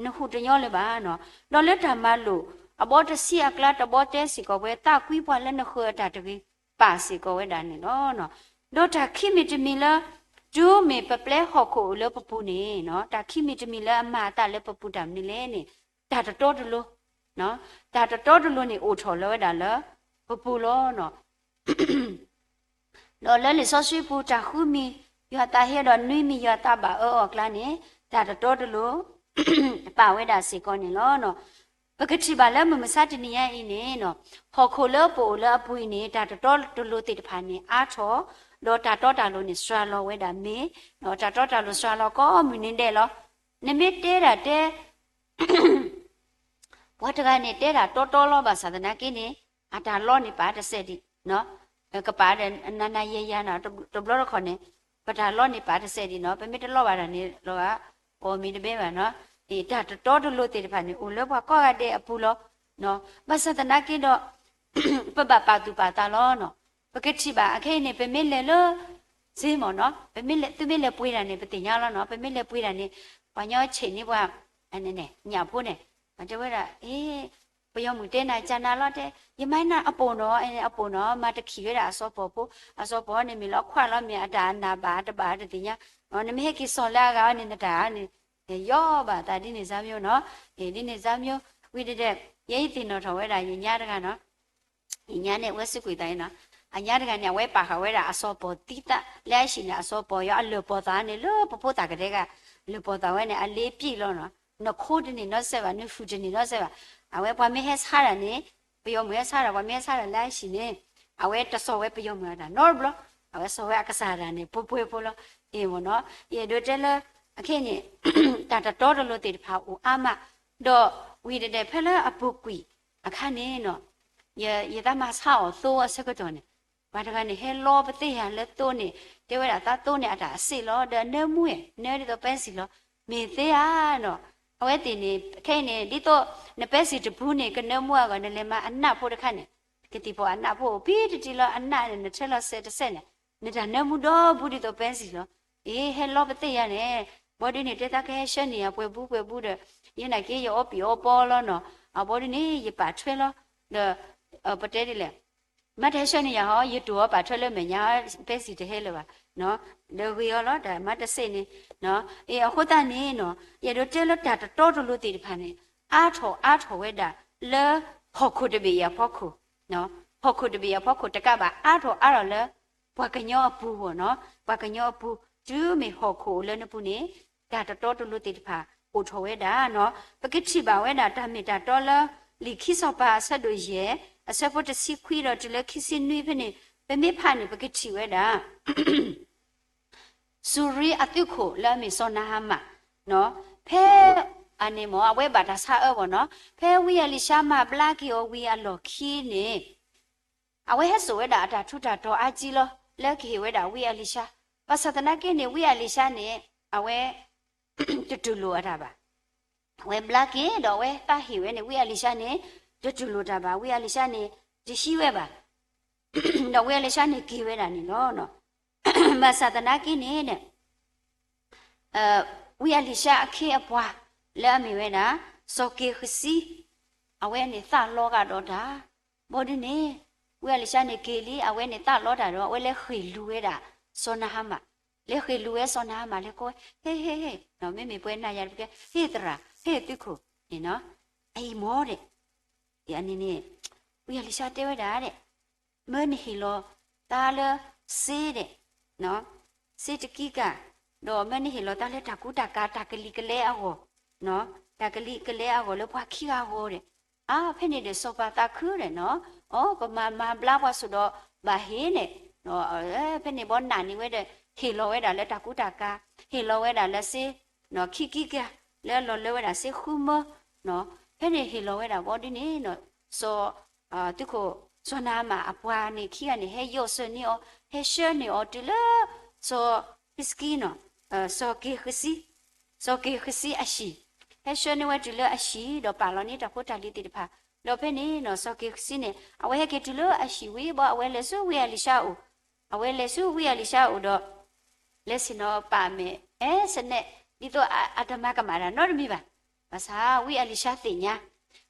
နဟူးတညီလၢၤဘၣ်နီၤ. ဒီးလၢတၢ်မၤလိာ် အဘီတဆံအကျါတဘီတဲစ့ၢ်ကီးဝဲ သးကွံပှၤလၢနဃၢၤအတၢ်တဂ့ၤ ပာ်စ့ၢ်ကီးဝဲဒၣ်န့ၣ်လီၤ. ဒီးတၢ်ခံမံၤတမံၤလၢ တုၤမ့ၢ်ပပျဲဟီၣ်ခိၣ်အိၣ်လၢပပူၤန့ၣ်, တၢ်ခံမံၤတမံၤလၢအမၤအသးလၢပပူၤတၢ်မနုၤလဲၣ်န့ၣ်, တၢ်တတီတလိၤ, တၢ်တတီတလိၤန့ၣ်အိၣ်ထီၣ်လၢၤဝဲဒၣ်လၢပပူၤလီၤ. ဒီးလၢလံာ်စီဆှံပူၤ တၢ်ဃုမံၤ ယွၤသးဟ့ဒီးနွံမံၤယွၤသးဘၣ်အၢအီၤအကျါန့ၣ် တၢ်တတီတလိၤ ပာ်ဝဲဒၣ်စ့ၢ်ကီးန့ၣ်လီၤ. ပကထံၣ်ဘၣ်လၢမုၢ်မဆါတနံၤညါအံၤန့ၣ် ဟီၣ်ခိၣ်လၢပအိၣ်လၢအပူၤအံၤန့ၣ် တၢ်တတီတလိၤသ့ၣ်တဖၣ်န့ၣ် အါထီၣ်, ဒီးတၢ်တီတၢ်လိၤန့ၣ် စှၤလီၤဝဲဒၣ်မ့ၢ်, တၢ်တီတၢ်လိၤစှၤလီၤကိးမုၢ်နံၤဒဲးလီၤ. နမ့ၢ်တဲဒၣ်တဲ ပှၤတဂၤန့ၣ် တဲဒၣ်တီတီလီၤဘၣ်ဆၣ်သနာ်က့န့ၣ် အတၢ်လီန့ၣ်ပာ်တစဲးဒံး, ကပာ်ဒီးနၤနၤယဲယၤနၤ တဘျီတခီၣ်န့ၣ် ပတၢ်လီန့ၣ်ပာ်တစဲးဒံးနီၤ, ပမ့ၢ်တလီဘၣ်တၢ်န့ၣ်လီၤဂာ် အီၣ်မ့ၢ်တဘဲဘၣ်နီၤ. တၢ်တတီတလိၤသ့ၣ်တဖၣ်န့ၣ် အိၣ်လၢပှၤကိးဂၤဒဲးအပူၤလီၤ. ဘၣ်ဆၣ်သနာ်က့ဒီး ပဘၣ်ပာ်သူၣ်ပာ်သးလီၤနီၤ. ပကထံၣ်ဘၣ်အခဲအံၤန့ၣ် ပမ့ၢ်လဲၤလၢ စ့မ့ၢ်နီၤ, ပမ့ၢ်လဲၤ သုမ့ၢ်လဲၤပှ့ၤတၢ်န့ၣ် ပသ့ၣ်ညါလီၤနီၤ. ပမ့ၢ်လဲၤပှ့ၤတၢ်န့ၣ် ပှၤညီဆဲးန့ၢ်ပှၤ ညၣ်ဖိန့ၣ် တဲဝဲဒၣ် အ့ ပယီၤမုၣ်တဲနၤကနၤလီၤတဲ ယမၤနၤအပိာ်နီၤ အပိာ်နီၤ မၤတခံးဝဲဒၣ်အစီၤပီၤဖိ, အစီၤပီၤန့ၣ်မ့ၢ်လီၤခွၣ်လီၤ မ့ၢ်အတၢ်အနၢ်ဘၣ်တဘၣ်တသ့ၣ်ညါ, နမ့ၢ်ဟဲက့ၤစိာ်လၢအဂၤန့ၣ် နတၢ်န့ၣ် ယီဘၣ်သးဒ်န့ၣ်စၢ်မ့ၢ်နီၤ. ဒ်န့ၣ်စၢ်မ့ၢ် ဝံၤတဒဲး ယဲအံၤသ့ၣ်နီၣ်ထီၣ်ဝဲဒၣ်ယညါတဂၤနီၤ. ယညါန့ၣ် အဝဲစ့ၢ်ကီးသးနီၤ, အညါတဂၤန့ၣ် အဝဲပာ်ဃာ်ဝဲဒၣ်အစီၤပီၤသံသး လၢအဟံၣ်န့ၣ် အစီၤပီၤယီၤအလၢၢ်ပီၤသးန့ၣ် လၢပဖိသၣ်ကတဲဂၤ လၢၢ်ပီၤသးဝဲန့ၣ် အလ့ပံၣ်လီၤနီၤ. နခိတန့ၢ်နီတစဲးဘၣ် နဃုာ်တန့ၢ်နီတစဲးဘၣ်. အဝဲပှၤမ့ၢ်ဟဲဆါတၢ်န့ၣ် ပယီၤမုၣ်ဟဲဆါတၢ် ပှၤမ့ၢ်ဟဲဆါတၢ်လၢအဟံၣ်န့ၣ် အဝဲတစိာ်ဝဲပယီၤမုၣ်အတၢ်နီတဘျီ, အဝဲစိာ်ဝဲအကစၢ်တၢ်န့ၣ် ပှဲၤပှဲၤဖိလီၤ. အ့ၣ်မ့ၢ်နီၤ ယအဲၣ်ဒိးတဲလၢ အခဲအံၤန့ၣ် တၢ်တတီတလိၤသ့ၣ်တဖၣ်အိၣ်အါမး, ဒီးဝံၤတဒဲးဖဲလၢအပူၤကွံာ်အခါန့ၣ်နီၤ ယသးမၤဆါအီၤသိအဆၢကတီၢ်န့ၣ် ပှၤတဂၤန့ၣ် ဟဲလီပသ့ၣ်ယၤလၢသိန့ၣ် တဲဝဲဒၣ်သးသိန့ၣ် အတၢ်အစ့ၣ်လီၤ ဒီးအနၢမူဧါ နၢဒ်သိးပဲစံၣ်လီၤ မ့ၢ်သ့ဧါနီၤ. အဝဲသ့ၣ်န့ၣ် ခဲအံၤန့ၣ် ဒ်သိးနပဲစံၣ်တပူၤန့ၣ် ကနၢမူအဂီၢ် နလဲၤမၤအနၢ်ဖိတခါန့ၣ် ကသံၣ်ဖီၣ်အနၢ်ဖိအိၣ်ဖံတတံၤလီၤ အနၢ်န့ၣ် နထၢလီၤစဲးတစဲးန့ၣ် နတၢ်နၢမူဒီဘူးဒ်သိးပဲစံၣ်လီၤ. အ့ ဟဲလီပသ့ၣ်ယၤန့ၣ် ဘီဒုန့ၣ် တဲသးကဟဲဆှၢန့ၢ်ယၤပှဲၤဘူးပှဲၤဘူးဒီး ယဲနာ်က့ယအီပံၤအီပီလီၤနီၤ. အဘီဒုန့ၣ် ယပာ်ထွဲလီၤ ဒီး ပတဲဒ်လဲၣ် မ့ၢ်တဟဲဆှၢန့ၢ်ယၤဟီ ယတိၢ်အီၤပာ်ထွဲလၢမဲာ်ညါ ပဲစံၣ်တဟဲလၢၤဘၣ်, ဒီးဂ့ၤအီၤလီၤ တၢ်မၤတစဲးန့ၣ်. အ့ အဃိသတးန့ၣ်နီၤ ယအဲၣ်ဒိးတဲလၢတၢ်တတီတလိၤသ့ၣ်တဖၣ်န့ၣ် အါထီၣ်အါထီၣ်ဝဲဒၣ်လၢ ဟီၣ်ခိၣ်တဘ့ၣ်အံၤအဖီခိၣ်, ဟီၣ်ခိၣ်တဘ့ၣ်အံၤအဖီခိၣ်တကးဘၣ် အါထီၣ်အါထီၣ်လၢ ပှၤကညီအပူၤဘၣ်နီၤ ပှၤကညီအပူၤ တုၤမ့ၢ်ဟီၣ်ခိၣ်အိၣ်လၢနပူၤန့ၣ် တၢ်တတီတလိၤသ့ၣ်တဖၣ်အိၣ်ထီၣ်ဝဲဒၣ်နီၤ. ပကထံၣ်ဘၣ်ဝဲဒၣ်တၢ်မ့ၢ်တၢ်တီလၢ လံာ်ခံစီၤပၤအဆၢဒိၣ်ယဲၢ် အဆၢဖိတဆံခွံဒီးတုၤလၢခံဆံနွံဖဲန့ၣ် ပမ့ၢ်ဖးန့ၣ် ပကထံၣ်ဝဲဒၣ် စူၤရံအသုးခိၣ်လၢအမ့ၢ်စီၤနၤဟမၣ်, ဖဲ အန့ၣ်မ့ၢ် အဝဲဘၣ်တၢ်ဆါအၢဘၣ်နီၤ ဖဲဝံအလံၤၡါမၤဘျါက့ၤအီၤဝံၤအလီၢ်ခံန့ၣ် အဝဲဟဲစိာ်ဝဲဒၣ်အတၢ်ထူးတၢ်တီၤအါကံလီၤ လၢကဟ့ၣ်ဝဲဒၣ်ဝံအလံၤၡါ, ဘၣ်ဆၣ်သနာ်က့န့ၣ် ဝံအလံၤၡါန့ၣ် အဝဲ တတူၢ်လိာ်အတၢ်ဘၣ်. အဝဲဘျါက့ၤဒီးအဝဲသးဟ့ၣ်ဝဲန့ၣ် ဝံအလံၤၡါန့ၣ် တတူၢ်လိာ်တၢ်ဘၣ်, ဝံအလံၤၡါန့ၣ် တဟံးဝဲဘၣ်, ဒီးဝံအလံၤၡါန့ၣ်က့ၤဝဲဒၣ်န့ၣ်လီၤ. ဘၣ်ဆၣ်သနာ်က့န့ၣ် ဝံအလံၤၡါအခ့အပှၤ လၢအမ့ၢ်ဝဲဒၣ် စီၤက့ၤဃစံ အဝဲန့ၣ်သးလီဂာ်ဒီးတၢ်, ဘီဒုန့ၣ် ဝံအလံၤၡါန့ၣ်က့ၤလံ အဝဲန့ၣ်သးလီတၢ်ဒီး အဝဲလဲၤဃ့ၢ်လူၤဝဲဒၣ် စီၤနၤဟမၣ်, လဲၤဃ့ၢ်လူၤဝဲစီၤနၤဟမၣ်လဲၤကိးဝဲ ဟ့ၣ်ဟ့ၣ်ဟ့ၣ်, မ့မ့ၢ်ပှဲၤနၤယၤတပကဲ ဟ့ၣ်သရၣ် ဟ့ၣ်သုးခိၣ်န့ၣ်နီၤ, အအံၤမ့ၢ်ဒီး အန့ၣ်န့ၣ် ဝံအလံၤၡါတဲဝဲဒၣ်ဒီး မၢနဟ့ၣ်လီၤသးလၢစ့ဒီး စ့တကံကၤ, ဒီးမၢနဟ့ၣ်လီၤသးလၢတၢ်ကူတၢ်ကၤ တၢ်ကလံၤကလဲအဂီၢ်, တၢ်ကလံၤကလဲအဂီၢ်လၢပှၤခံဂၤအဂီၢ်ဒီး, အါ ဖဲန့ၣ်ဒီးစီၤပၤသးခုဒီးနီၤ, အိ ကမၤမၤဘျါပှၤစိၣ်ဒီးဘၣ်ဟ့ၣ်န့ၣ်, ဖဲန့ၣ်ဘီနာ်န့ၢ်ဝဲဒီး ဟ့ၣ်လီၤဝဲဒၣ်လၢတၢ်ကူတၢ်ကၤ, ဟ့ၣ်လီၤဝဲဒၣ်လၢစ့ ခံကံကၤ လၢအလီၤလၢဝဲဒၣ်စ့ဃုမၢ, ဖဲန့ၣ်ဟ့ၣ်လီၤဝဲဒၣ်ဘီဒုန့ၣ် စီၤ သုးခိၣ် စီၤနၤမၣ်အပှၤန့ၣ်ခံဂၤန့ၣ် ဟဲယိးစၢၤန့ၢ်အီၤ, ဟဲဆှၢန့ၢ်အီၤတုၤလၢ စီၤ ဟံးစကံနီၤ, စီၤက့ၤဃစံ, စီၤက့ၤဃစံအဟံၣ်, ဟဲဆှၢန့ၢ်ဝဲတုၤလၢအဟံၣ် ဒီးပာ်လီၤန့ၢ်တၢ်ဖိတၢ်လံၤသ့ၣ်တဖၣ်, ဒီးဖဲန့ၣ်နီၤ စီၤက့ၤဃစံန့ၣ် အဝဲဟဲက့ၤတုၤလၢအဟံၣ်ဝံၤဘီ အဝဲလဲၤဆူဝံအလံၤၡါအအိၣ်, အဝဲလဲၤဆူဝံအလံၤၡါအအိၣ်ဒီး လဲၤဆ့ၣ်နီၤပာ်မဲာ် အဲ စနဲ ဒ်သိးအတမၤကမၣ်တၢ်နီတမံၤဘၣ်. ဘၣ်ဆၣ်ဝံအလံၤၡါသ့ၣ်ညါ,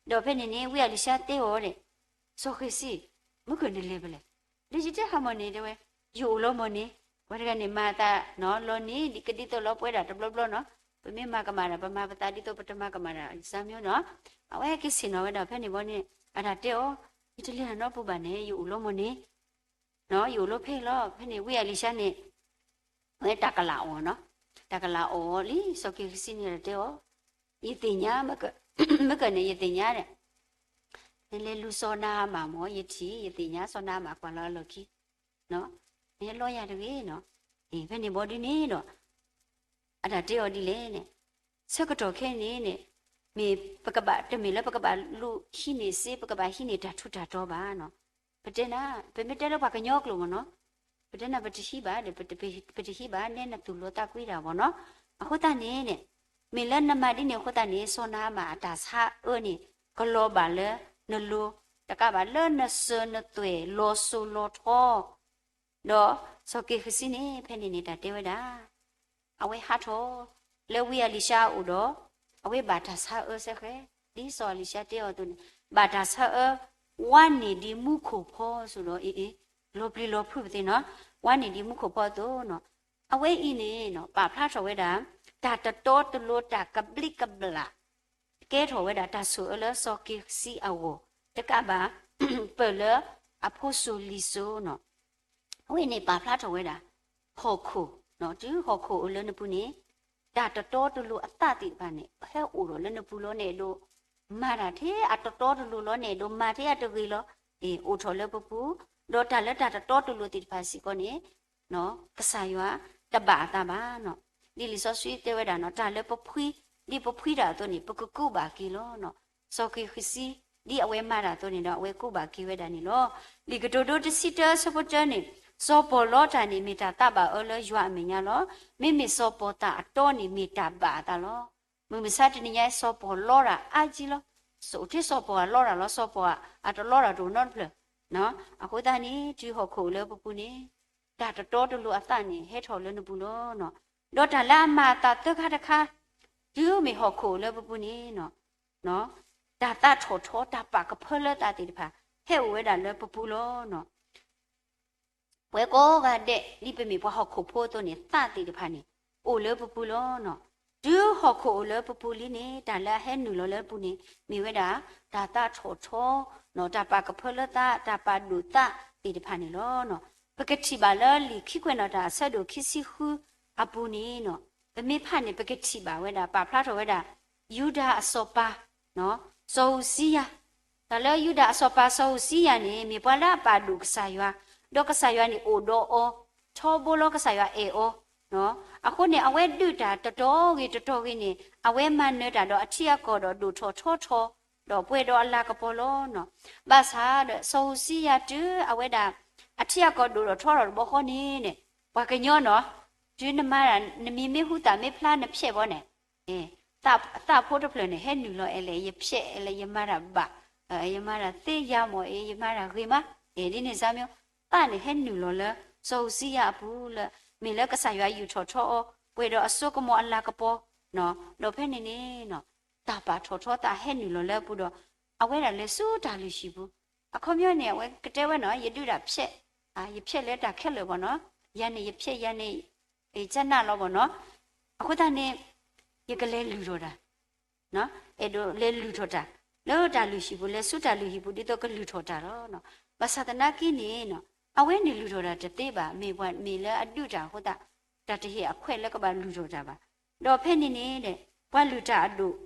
ဒီးဖဲန့ၣ်န့ၣ် ဝံအလံၤၡါတဲအီၤဒီး စီၤဃ့ၤစံ, မုၢ်ကၢၢ်နလဲၤဖဲလဲၣ်, ဒီးယတဲဟးမီၢ်န့ၣ်တဲဝဲ, ယအိၣ်လီၤမီၢ်န့ၣ်, ပှၤတဂၤန့ၣ်မၤသးနီၤလီၤန့ၣ် ဒ်ကဒ်သိးလီၤပှဲၤဒၣ်တဘျီဘျီနီၤ, ပမ့ၢ်မၤကမၣ်တၢ် ပမၤပသးဒ်သိးပတမၤကမၣ်တၢ် စၢ်မၠိနီၤ, အဝဲဟဲက့ၤဆ့ၣ်နီၤဝဲဒၣ်ဖဲန့ၣ်ဘီန့ၣ် အတၢ်တဲအီၤ, ယတလဲၤနီတပူၤဘၣ်န့ၣ် ယအိၣ်လီၤမီၢ်န့ၣ် ယအိၣ်လီၤဖဲလီၤ. ဖဲန့ၣ်ဝံအလံၤၡါန့ၣ် ဝဲတၢ်ကလးအီၤနီၤ, တၢ်ကလးအီၤလံ စီၤက့ၤဃစံန့ၣ်ဒီးတဲအီၤ, ယသ့ၣ်ညါ, မ့ၢ်ကန့ၣ် ယသ့ၣ်ညါဒီး, နလဲၤလူၤစီၤနၤအမၣ်မၢ်, ယထံၣ် ယသ့ၣ်ညါစီၤနၤအမၣ်ကွၢ်လီၤအလီၢ်ခံ, နဟဲလီယၤတဂ့ၤနီၤ, ဖဲန့ၣ်ဘီဒုန့ၣ်ဒီး, အတၢ်တဲအီၤဒ်လဲၣ်န့ၣ်, ဆၢကတီၢ်ခဲအံၤန့ၣ်န့ၣ်, မ့ၢ်ပကဘၣ်, တမ့ၢ်လၢပကဘၣ်လူၤဟံးန့ၢ်စ့, ပကဘၣ်ဟံးန့ၢ်တၢ်ထူးတၢ်တီၤဘၣ်နီၤ, ပတဲနၤ, ပမ့ၢ်တဲလၢပှၤကညီကျိာ်မၢ်နီၤ, ပတဲနၤပတဟံးဘၣ်ဒီး, ပတဟံးဘၣ်နဲနသူၣ်လီၤသးကွံတၢ်ဘၣ်နီၤ, အဃိသတးန့ၣ်န့ၣ်, မ့ၢ်လၢနမၤဒ်န့ၣ်အဃိသတးန့ၣ် စီၤနၤအမၣ်အတၢ်ဆါအၢန့ၣ်, ကလီၤဘၣ်လၢနလိၤ, တကးဘၣ်လၢနစၢၤနသွဲၣ်လီၤစိၤလီၤထီ, ဒီးစီၤက့ၤဃစံန့ၣ် ဖဲန့ၣ်န့ၣ်တၢ်တဲဝဲဒၣ် အဝဲဟးထီၣ်လၢဝံအလံၤၡါအအိၣ်ဒီး, အဝဲဘၣ်တၢ်ဆါအၢစ့ၢ်ကီး, ဒ်စီၤအလံၤၡါတဲအီၤအသိးန့ၣ်, ဘၣ်တၢ်ဆါအၢ, ဝါန့ၢ်ဒံးမူခိၣ်ဖီစိၤဒီး, အ့အ့, လီၤပျံၤလီၤဖုးပသ့ၣ်နီၤ, ဝါန့ၢ်ဒံးမူခိၣ်ဖီအသိးနီၤ, အဝဲအံၤန့ၣ်နီၤ ပာ်ဖျါထီၣ်ဝဲဒၣ်, တၢ်တတီတလိၤတၢ်ကဘျံးကဘျၣ် ကဲထီၣ်ဝဲဒၣ်တၢ်ဆိၣ်အၢလၢစီၤက့ၤဃစံအဂီၢ်, တကးဘၣ်, ပၢၢ်လၢအဖိစိၤလံၤစိၤနီၤ, အဝဲန့ၣ်ပာ်ဖျါထီၣ်ဝဲဒၣ်, ဟီၣ်ခိၣ်, တုၤဟီၣ်ခိၣ်အိၣ်လၢနပူၤန့ၣ်, တၢ်တတီတလိၤအသးသ့ၣ်တဖၣ်န့ၣ် ဟဲအိၣ်ထီၣ်လၢနပူၤလီၤ, နအဲၣ်ဒိးမၤတၢ်ထဲအတတီတလိၤလီၤ, နအဲၣ်ဒိးမၤထဲအတဂ့ၤလီၤ, အိၣ်ထီၣ်လၢပပူၤ, ဒီးတၢ်လၢတၢ်တတီတလိၤသ့ၣ်တဖၣ်စ့ၢ်ကီးန့ၣ် ကစၢ်ယွၤတဘၣ်အသးဘၣ်နီၤ, ဒ်လံာ်စီဆှံတဲဝဲဒၣ်နီၤ, တၢ်လၢပဖှံ, ဒ်ပဖှံတၢ်အသိးန့ၣ် ပကကူးဘၣ်က့ၤလီၤနီၤ, စီၤက့ၤဃစံ, ဒ်အဝဲမၤတၢ်အသိးန့ၣ်ဒီး အဝဲကူးဘၣ်က့ၤဝဲဒၣ်န့ၣ်လီၤ. လံာ်ကတိၤဒိတဆံတၢဆၢဖိတၢန့ၣ်, စီၤပီၣ်လီတၢ်န့ၣ် မ့ၢ်တၢ်သးဘၣ်အၢလၢယွၤအမဲာ်ညါလီၤ. မ့မ့ၢ်စီၤပီၣ်သၣ်အတီန့ၣ် မ့ၢ်တၢ်ဘၣ်အသးလီၤ. မုၢ်မဆါတနံၤညါ စီၤပီၣ်လီတၢ်အါကံလီၤ. အိၣ်ထဲစီၤပီၣ်အလီတၢ်လီၤ, စီၤပီၣ်အတလီတၢ်တအိၣ်နီတဖျၢၣ်. အဃိသတးန့ၣ် တုၤဟီၣ်ခိၣ်အိၣ်လၢပပူၤန့ၣ်, တၢ်တတီတလိၤအသးန့ၣ် ဟဲထီၣ်လၢနပူၤလီၤ. ဒီးတၢ်လၢအမၤအသးသၢခါတခါ, တုၤမ့ၢ်ဟီၣ်ခိၣ်အိၣ်လၢပပူၤန့ၣ်, တၢ်သးထီၣ်ထီ, တၢ်ပာ်ကဖၢလၢသးသ့ၣ်တဖၣ် ဟဲအိၣ်ဝဲဒၣ်လၢပပူၤလီၤ. ပဝဲကိးဂၤဒဲး ဒ်ပမ့ၢ်ပှၤဟီၣ်ခိၣ်ဖိအသိးန့ၣ် သးသ့ၣ်တဖၣ်န့ၣ် အိၣ်လၢပပူၤလီၤ. တုၤဟီၣ်ခိၣ်အိၣ်လၢပပူၤလံန့ၣ် တၢ်လၢအဟဲနုာ်လီၤလၢပူၤန့ၣ် မ့ၢ်ဝဲဒၣ် တၢ်သးထီၣ်ထီ, တၢ်ပာ်ကဖၢလၢသး, တၢ်ပာ်ဒိၣ်သးသ့ၣ်တဖၣ်န့ၣ်လီၤ. ပကထံၣ်ဘၣ်လၢလံာ်ခံကွဲးနီၣ်တၢ်အဆၢဒိၣ်ခံဆံဃုအပူၤန့ၣ်, ပမ့ၢ်ဖးန့ၣ် ပကထံၣ်ဘၣ်ဝဲဒၣ် ပာ်ဖျါထီၣ်ဝဲဒၣ် ယူဒၤအစီၤပၤ စီၤဧူစံယၤ, တၢ်လၢယူဒၤအစီၤပၤစီၤဧူစံယၤန့ၣ် မ့ၢ်ပှၤလၢအပာ်ဒိၣ်ကစၢ်ယွၤ, ဒီးကစၢ်ယွၤန့ၣ်အိၣ်ဒီးအီၤ, ထီဘိလီၤကစၢ်ယွၤအဲၣ်အီၤ. အဃိန့ၣ် အဝဲဒုးတၢ်တတီၤဂ့ၤတတီၤဂ့ၤန့ၣ် အဝဲမၤနၢၤတၢ်ဒီးအထံအကီၢ်ဒီးဒိၣ်ထီၣ်ထီထီၣ်, ဒီးပှဲၤဒီးအလၤကပီၤလီၤ. ဘၣ်ဆၣ်ဒီးစီၤဧူစံယၤတုၤအဝဲဒၣ် အထံအကီၢ်ဒိၣ်ထီၣ်ထီထီၣ်တဘျီဃီန့ၣ်, ပှၤကညီနီၤ, တုၤနမၤတၢ် နမံၤမ့ၢ်ဟူသၣ်မ့ၢ်ဖျါနဖျဲးဘီန့ၣ် သးဖိတဖျၢၣ်န့ၣ် ဟဲနုာ်လီၤအဲၣ်လဲၣ် ယဖျဲးလဲၣ် ယမၤတၢ်ဘၣ်, ယမၤတၢ်သ့ယၤမီၢ်အံၤ ယမၤတၢ်ဂ့ၤမး, ဒ်န့ၣ်စါမ့ၢ် သးန့ၣ်ဟဲနုာ်လီၤလၢ စီၤဧူစံယၤအပူၤလၢ မ့ၢ်လၢကစၢ်ယွၤယူာ်ထီၣ်ထီအီၤ ပှဲၤဒီးအစိကမီၤအလၤကပီၤ, ဒီးဖဲန့ၣ်န့ၣ် တၢ်ပာ်ထီၣ်ထီသးဟဲနုာ်လီၤလၢအပူၤဒီး အဝဲဒၣ်လဲၤဆူတၢ်လုၢ်ဟံၣ်ပူၤ, အခီပညီန့ၣ် အဝဲကတဲဝဲနီၤ ယဒုးဒၣ်ဖျဲး, ယဖျဲးလၢတၢ်ခဲလၢာ်ဘီနီၤ, ယၤန့ၣ်ယဖျဲး ယၤန့ၣ် ကနၣ်လီၤဘီနီၤ, အဃိသတးန့ၣ် ယကလဲၤလုၢ်ထီၣ်တၢ် အဲၣ်ဒိးလဲၤလုၢ်ထီၣ်တၢ် လၢတၢ်လုၢ်ဟံၣ်ပူၤ လဲၤဆူတၢ်လုၢ်ဟံၣ်ပူၤ ဒ်သိးကလုၢ်ထီၣ်တၢ်လီၤ. ဘၣ်ဆၣ်သနာ်က့န့ၣ် အဝဲန့ၣ်လုၢ်ထီၣ်တၢ်တသ့ဘၣ်, မ့ၢ်ပှၤမ့ၢ်လၢအဒုးတၢ်အဃိသတး တၢ်တဟ့ၣ်အခွဲးလၢကဘၣ်လုၢ်ထီၣ်တၢ်ဘၣ်. ဒီးဖဲန့ၣ်န့ၣ် ပှၤလုၢ်တၢ်အဒိၣ်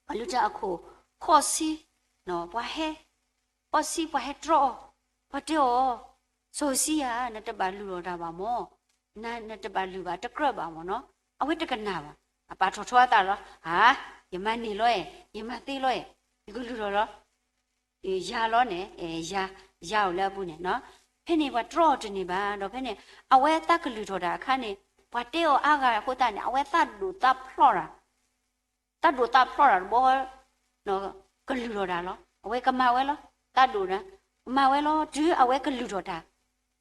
ပှၤလုၢ်တၢ်အခိၣ် ခီၣ်ဆံ, ပှၤဟဲ ခီၣ်ဆံ ပှၤဟဲတြီအီၤ, ပှၤတဲအီၤ, စီၤဧူစံယၤ နတဘၣ်လုၢ်ထီၣ်တၢ်ဘၣ်မၢ်, နတဘၣ်လုၢ်ဘၣ် တကြၢးဘၣ်မၢ်နီၤ, အဝဲတကနၣ်ဘၣ်, အပာ်ထီၣ်ထီအသးလီၤ, ဧါ, ယမၤန့ၢ်လီၤအဲၣ် ယမၤသ့လီၤအဲၣ် ယကလုၢ်ထီၣ်လီၤ ယၤလီၤန့ၣ် ယၤ, ယၤအိၣ်လၢအပူၤန့ၣ်, ဖဲန့ၣ်ပှၤတြီအီၤတန့ၢ်ဘၣ်, ဒီးဖဲန့ၣ် အဝဲသးကလုၢ်ထီၣ်တၢ်အခါန့ၣ် ပှၤတဲအီၤအါဂၤအဃိသတးန့ၣ် အဝဲသးဒိၣ်သးဖျီၣ်တၢ် သးဒိၣ်သးဖျီၣ်တၢ်တဘျီဃီ ကလုၢ်ထီၣ်တၢ်လီၤ, အဝဲကမၤဝဲလီၤ, သးဒိၣ်တၢ် ကမၤဝဲလီၤ, တုၤအဝဲကလုၢ်ထီၣ်တၢ်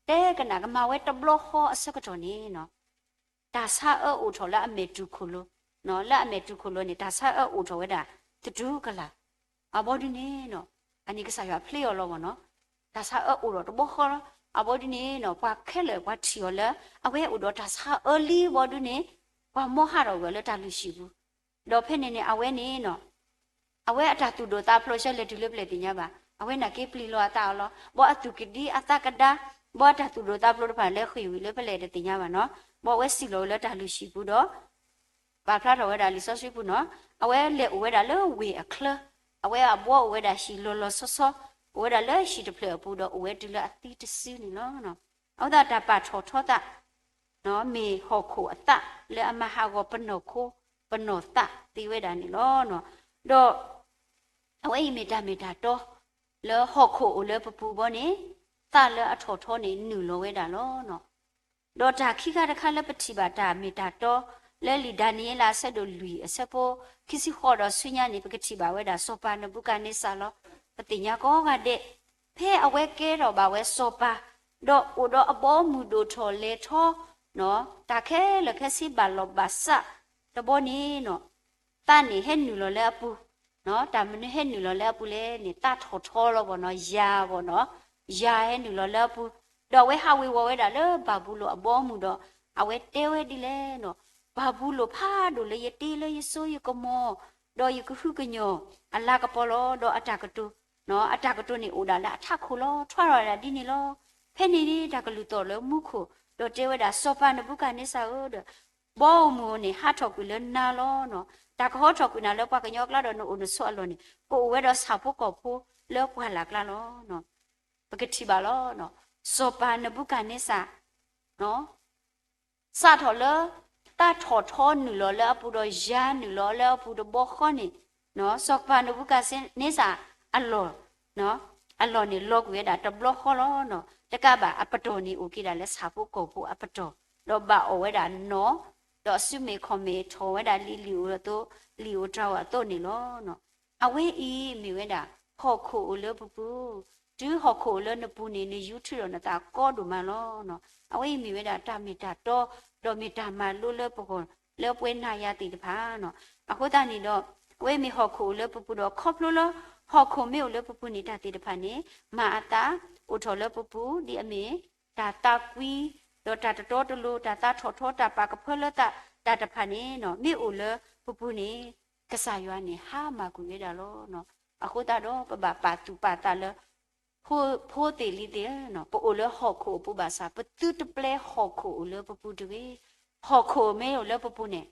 တဲကနၣ်ကမၤဝဲတဘျီဃီအဆၢကတီၢ်န့ၣ် တၢ်ဆါအၢအိၣ်ထီၣ်လၢအမဲာ်တူၢ်ခိၣ်လိၤ, လၢအမဲာ်တူၢ်ခိၣ်လိၤန့ၣ် တၢ်ဆါအၢအိၣ်ထီၣ်ဝဲဒၣ် သတူၢ်ကလာ်, အဘီဒုန့ၣ် အန့ၣ်ကစၢ်ယွၤဖျ့အီၤလီၤဘၣ်နီၤ, တၢ်ဆါအၢအိၣ်ဒီးတဘျီဃီလီၤ, အဘီဒုန့ၣ် ပှၤခဲလၢာ်ပှၤထံၣ်အီၤလၢ အဝဲအိၣ်ဒီးတၢ်ဆါအၢလံဘီဒုန့ၣ် ပှၤမီဟးထီၣ်ကွံာ်အီၤလၢတၢ်လုၢ်ဟံၣ်ပူၤ, ဒီးဖဲန့ၣ်န့ၣ်အဝဲန့ၣ် အဝဲအတၢ်သူၣ်ဒိၣ်သးဖျိးဆၢလဲၤတုၤလၢပလဲၣ်တသ့ၣ်ညါဘၣ်, အဝဲန့ၣ်က့ပျံၤလီၤအသးအီၤလီၤ, ဘီအသူၣ်ကဒံအသးကဒါ, ဘီအတၢ်သူၣ်ဒိၣ်သးဖျိးတဖၣ်လဲၤဃ့ၢ်ဝံၤလၢပလဲၣ်တသ့ၣ်ညါဘၣ်နီၤ, ဘီဝဲစံၣ်လီၤဝဲလၢတၢ်လုၢ်ဟံၣ်ပူၤဒီး ပာ်ဖျါထီၣ်ဝဲဒၣ်လံာ်စီဆှံပူၤနီၤ, အဝဲလဲၤအိၣ်ဝဲဒၣ်လၢဝ့ၢ်အချၢ, အဝဲအဘီအိၣ်ဝဲဒၣ်ဟံၣ်လီၤလီၤဆီဆီ, အိၣ်ဝဲဒၣ်လၢဟံၣ်တဖျၢၣ်အပူၤဒီး အိၣ်ဝဲတုၤလၢအသံတစုန့ၣ်လီၤ. အဃိသတးတၢ်ပာ်ထီၣ်ထီသး မ့ၢ်ဟီၣ်ခိၣ်အသးလၢအမၤဟးဂီၤပနီၢ်ခိ ပနီၢ်သးသ့ဝဲဒၣ်န့ၣ်လီၤ. ဒီး အဝဲအံၤမ့ၢ်တၢ်မ့ၢ်တၢ်တီ လၢဟီၣ်ခိၣ်အိၣ်လၢပပူၤဘီန့ၣ် သးလၢအထီၣ်ထီန့ၣ်နုာ်လီၤဝဲဒၣ်လီၤ. ဒီးတၢ်ခံခါတခါလၢပထံၣ်ဘၣ်တၢ်မ့ၢ်တၢ်တီ လၢလံာ်ဒၤနံးယ့လးအဆၢဒိၣ်လွံၢ်အဆၢဖိခံဆံဃိးဒီးဆူညါန့ၣ် ပကထံၣ်ဘၣ်ဝဲဒၣ်စီၤပၤနဘူကၤန့စၢ်လီၤ. ပသ့ၣ်ညါကိးဂၤဒဲး ဖဲအဝဲကဲထီၣ်ဘၣ်ဝဲစီၤပၤ ဒီးအိၣ်ဒီးအဘီအမုၢ်ဒိၣ်ထီၣ်လဲၤထီ တၢ်ခဲလၢာ်ခဲဆ့ဘၣ်လီၢ်ဘၣ်စးတဘီန့ၣ်နီၤ သးန့ၣ်ဟဲနုာ်လီၤလၢအပူၤ, တၢ်မနုၤဟဲနုာ်လီၤလၢအပူၤလဲၣ်န့ၣ် သးထီၣ်ထီလီၤဘီနီၤ, ယၤဘီနီၤ, ယၤဟဲနုာ်လီၤလၢအပူၤ, ဒီးအဝဲဟးဝ့ၤဝီၤဝဲဒၣ်လၢဘၤဘူလိၣ်အဘီအမုၢ်ဒီး အဝဲတဲဝဲဒ်လဲၣ်နီၤ, ဘၤဘူလိၣ်ဖးဒိၣ်လၢယတ့လၢယစိယကမီၤ, ဒီးယကဟုကညီၢ်အလၤကပီၤလီၤ, ဒီးအတၢ်ကတိၤ အတၢ်ကတိၤန့ၣ်အိၣ်ဒၣ်လၢအထးခိၣ်လီၤ, ထွါထီၣ်ဝဲဒၣ်ဒ်န့ၣ်လီၤ. ဖဲန့ၣ်န့ၣ် တၢ်ကလုၢ်သီၣ်လၢမူခိၣ်, ဒီးတဲဝဲဒၣ်စီၤပၤနဘူကၤန့စၢ်ဧၢဒီး ဘီအမုၢ်န့ၣ်ဟးထီၣ်ကွံာ်လၢနၤလီၤနီၤ, တၢ်ကဟီထီၣ်ကွံာ်နၤလၢပှၤကညီအကျါဒီးနအိၣ်နဆိးအလီၢ်န့ၣ် ကအိၣ်ဝဲဒီးဆၣ်ဖိကီၢ်ဖိလၢပှၢ်လၢ်ကျါလီၤ. ပကထံၣ်ဘၣ်လီၤ, စီၤပၤနဘူကၤန့စၢ် စးထီၣ်လၢ သးထီၣ်ထီနုာ်လီၤလၢအပူၤဒီးယၤနုာ်လီၤလၢအပူၤတဘီဃီန့ၣ်, စီၤပၤနဘူကၤန့စၢ်အလီၢ် အလီၢ်န့ၣ်လီၤကွံာ်ဝဲဒၣ်တဘျီဃီလီၤ. တကးဘၣ်အပတီၢ်န့ၣ်အိၣ်က့ၤဒၣ်လၢဆၣ်ဖိကီၢ်ဖိအပတီၢ်, ဒီးဘၣ်အီၣ်ဝဲဒၣ်နီၢ်, ဒီးအစုမ့ၣ်ခီၣ်မ့ၣ်ထီၣ်ဝဲဒၣ်လံာ်လံာ်အိၣ်အသိး, လံာ်အိၣ်တၢ်အိၣ်အသိးန့ၣ်လီၤ. အဝဲအံၤမ့ၢ်ဝဲဒၣ် ဟီၣ်ခိၣ်အိၣ်လၢပပူၤ, တုၤဟီၣ်ခိၣ်အိၣ်လၢနပူၤန့ၣ် နယူၤထုးဒီးနသးကီဒိၣ်မးလီၤ. အဝဲအံၤမ့ၢ်ဝဲဒၣ်တၢ်မ့ၢ်တၢ်တီ, ဒီးမ့ၢ်တၢ်မၤလိလၢပဂီၢ်လၢပဝဲနၤယၤသ့ၣ်တဖၣ်နီၤ. အဃိသတးန့ၣ်ဒီး အဝဲမ့ၢ်ဟီၣ်ခိၣ်အိၣ်လၢပပူၤဒီး ခီဖျိလၢဟီၣ်ခိၣ်မ့ၢ်အိၣ်လၢပပူၤန့ၣ် တၢ်သ့ၣ်တဖၣ်န့ၣ် မၤအသး အိၣ်ထီၣ်လၢပပူၤ ဒ်အမ့ၢ် တၢ်သးကွံ, ဒီးတၢ်တတီတလိၤ, တၢ်သးထီၣ်ထီ, တၢ်ပာ်ကဖၢလၢသး, တၢ်တဖၣ်န့ၣ်နီၤ မ့ၢ်အိၣ်လၢပပူၤန့ၣ် ကစၢ်ယွၤန့ၣ် ဟါမၢ်ကွံာ်ဝဲဒၣ်လီၤ. အဃိသတးဒီး ပဘၣ်ပာ်သူၣ်ပာ်သးလၢ ဖိသ့ၣ်လံၤသ့ၣ်ဧၢ, ပအိၣ်လၢဟီၣ်ခိၣ်အပူၤဘၣ်ဆၣ် ပသုတပျဲဟီၣ်ခိၣ်အိၣ်လၢပပူၤတဂ့ၤ. ဟီၣ်ခိၣ်မ့ၢ်အိၣ်လၢပပူၤန့ၣ်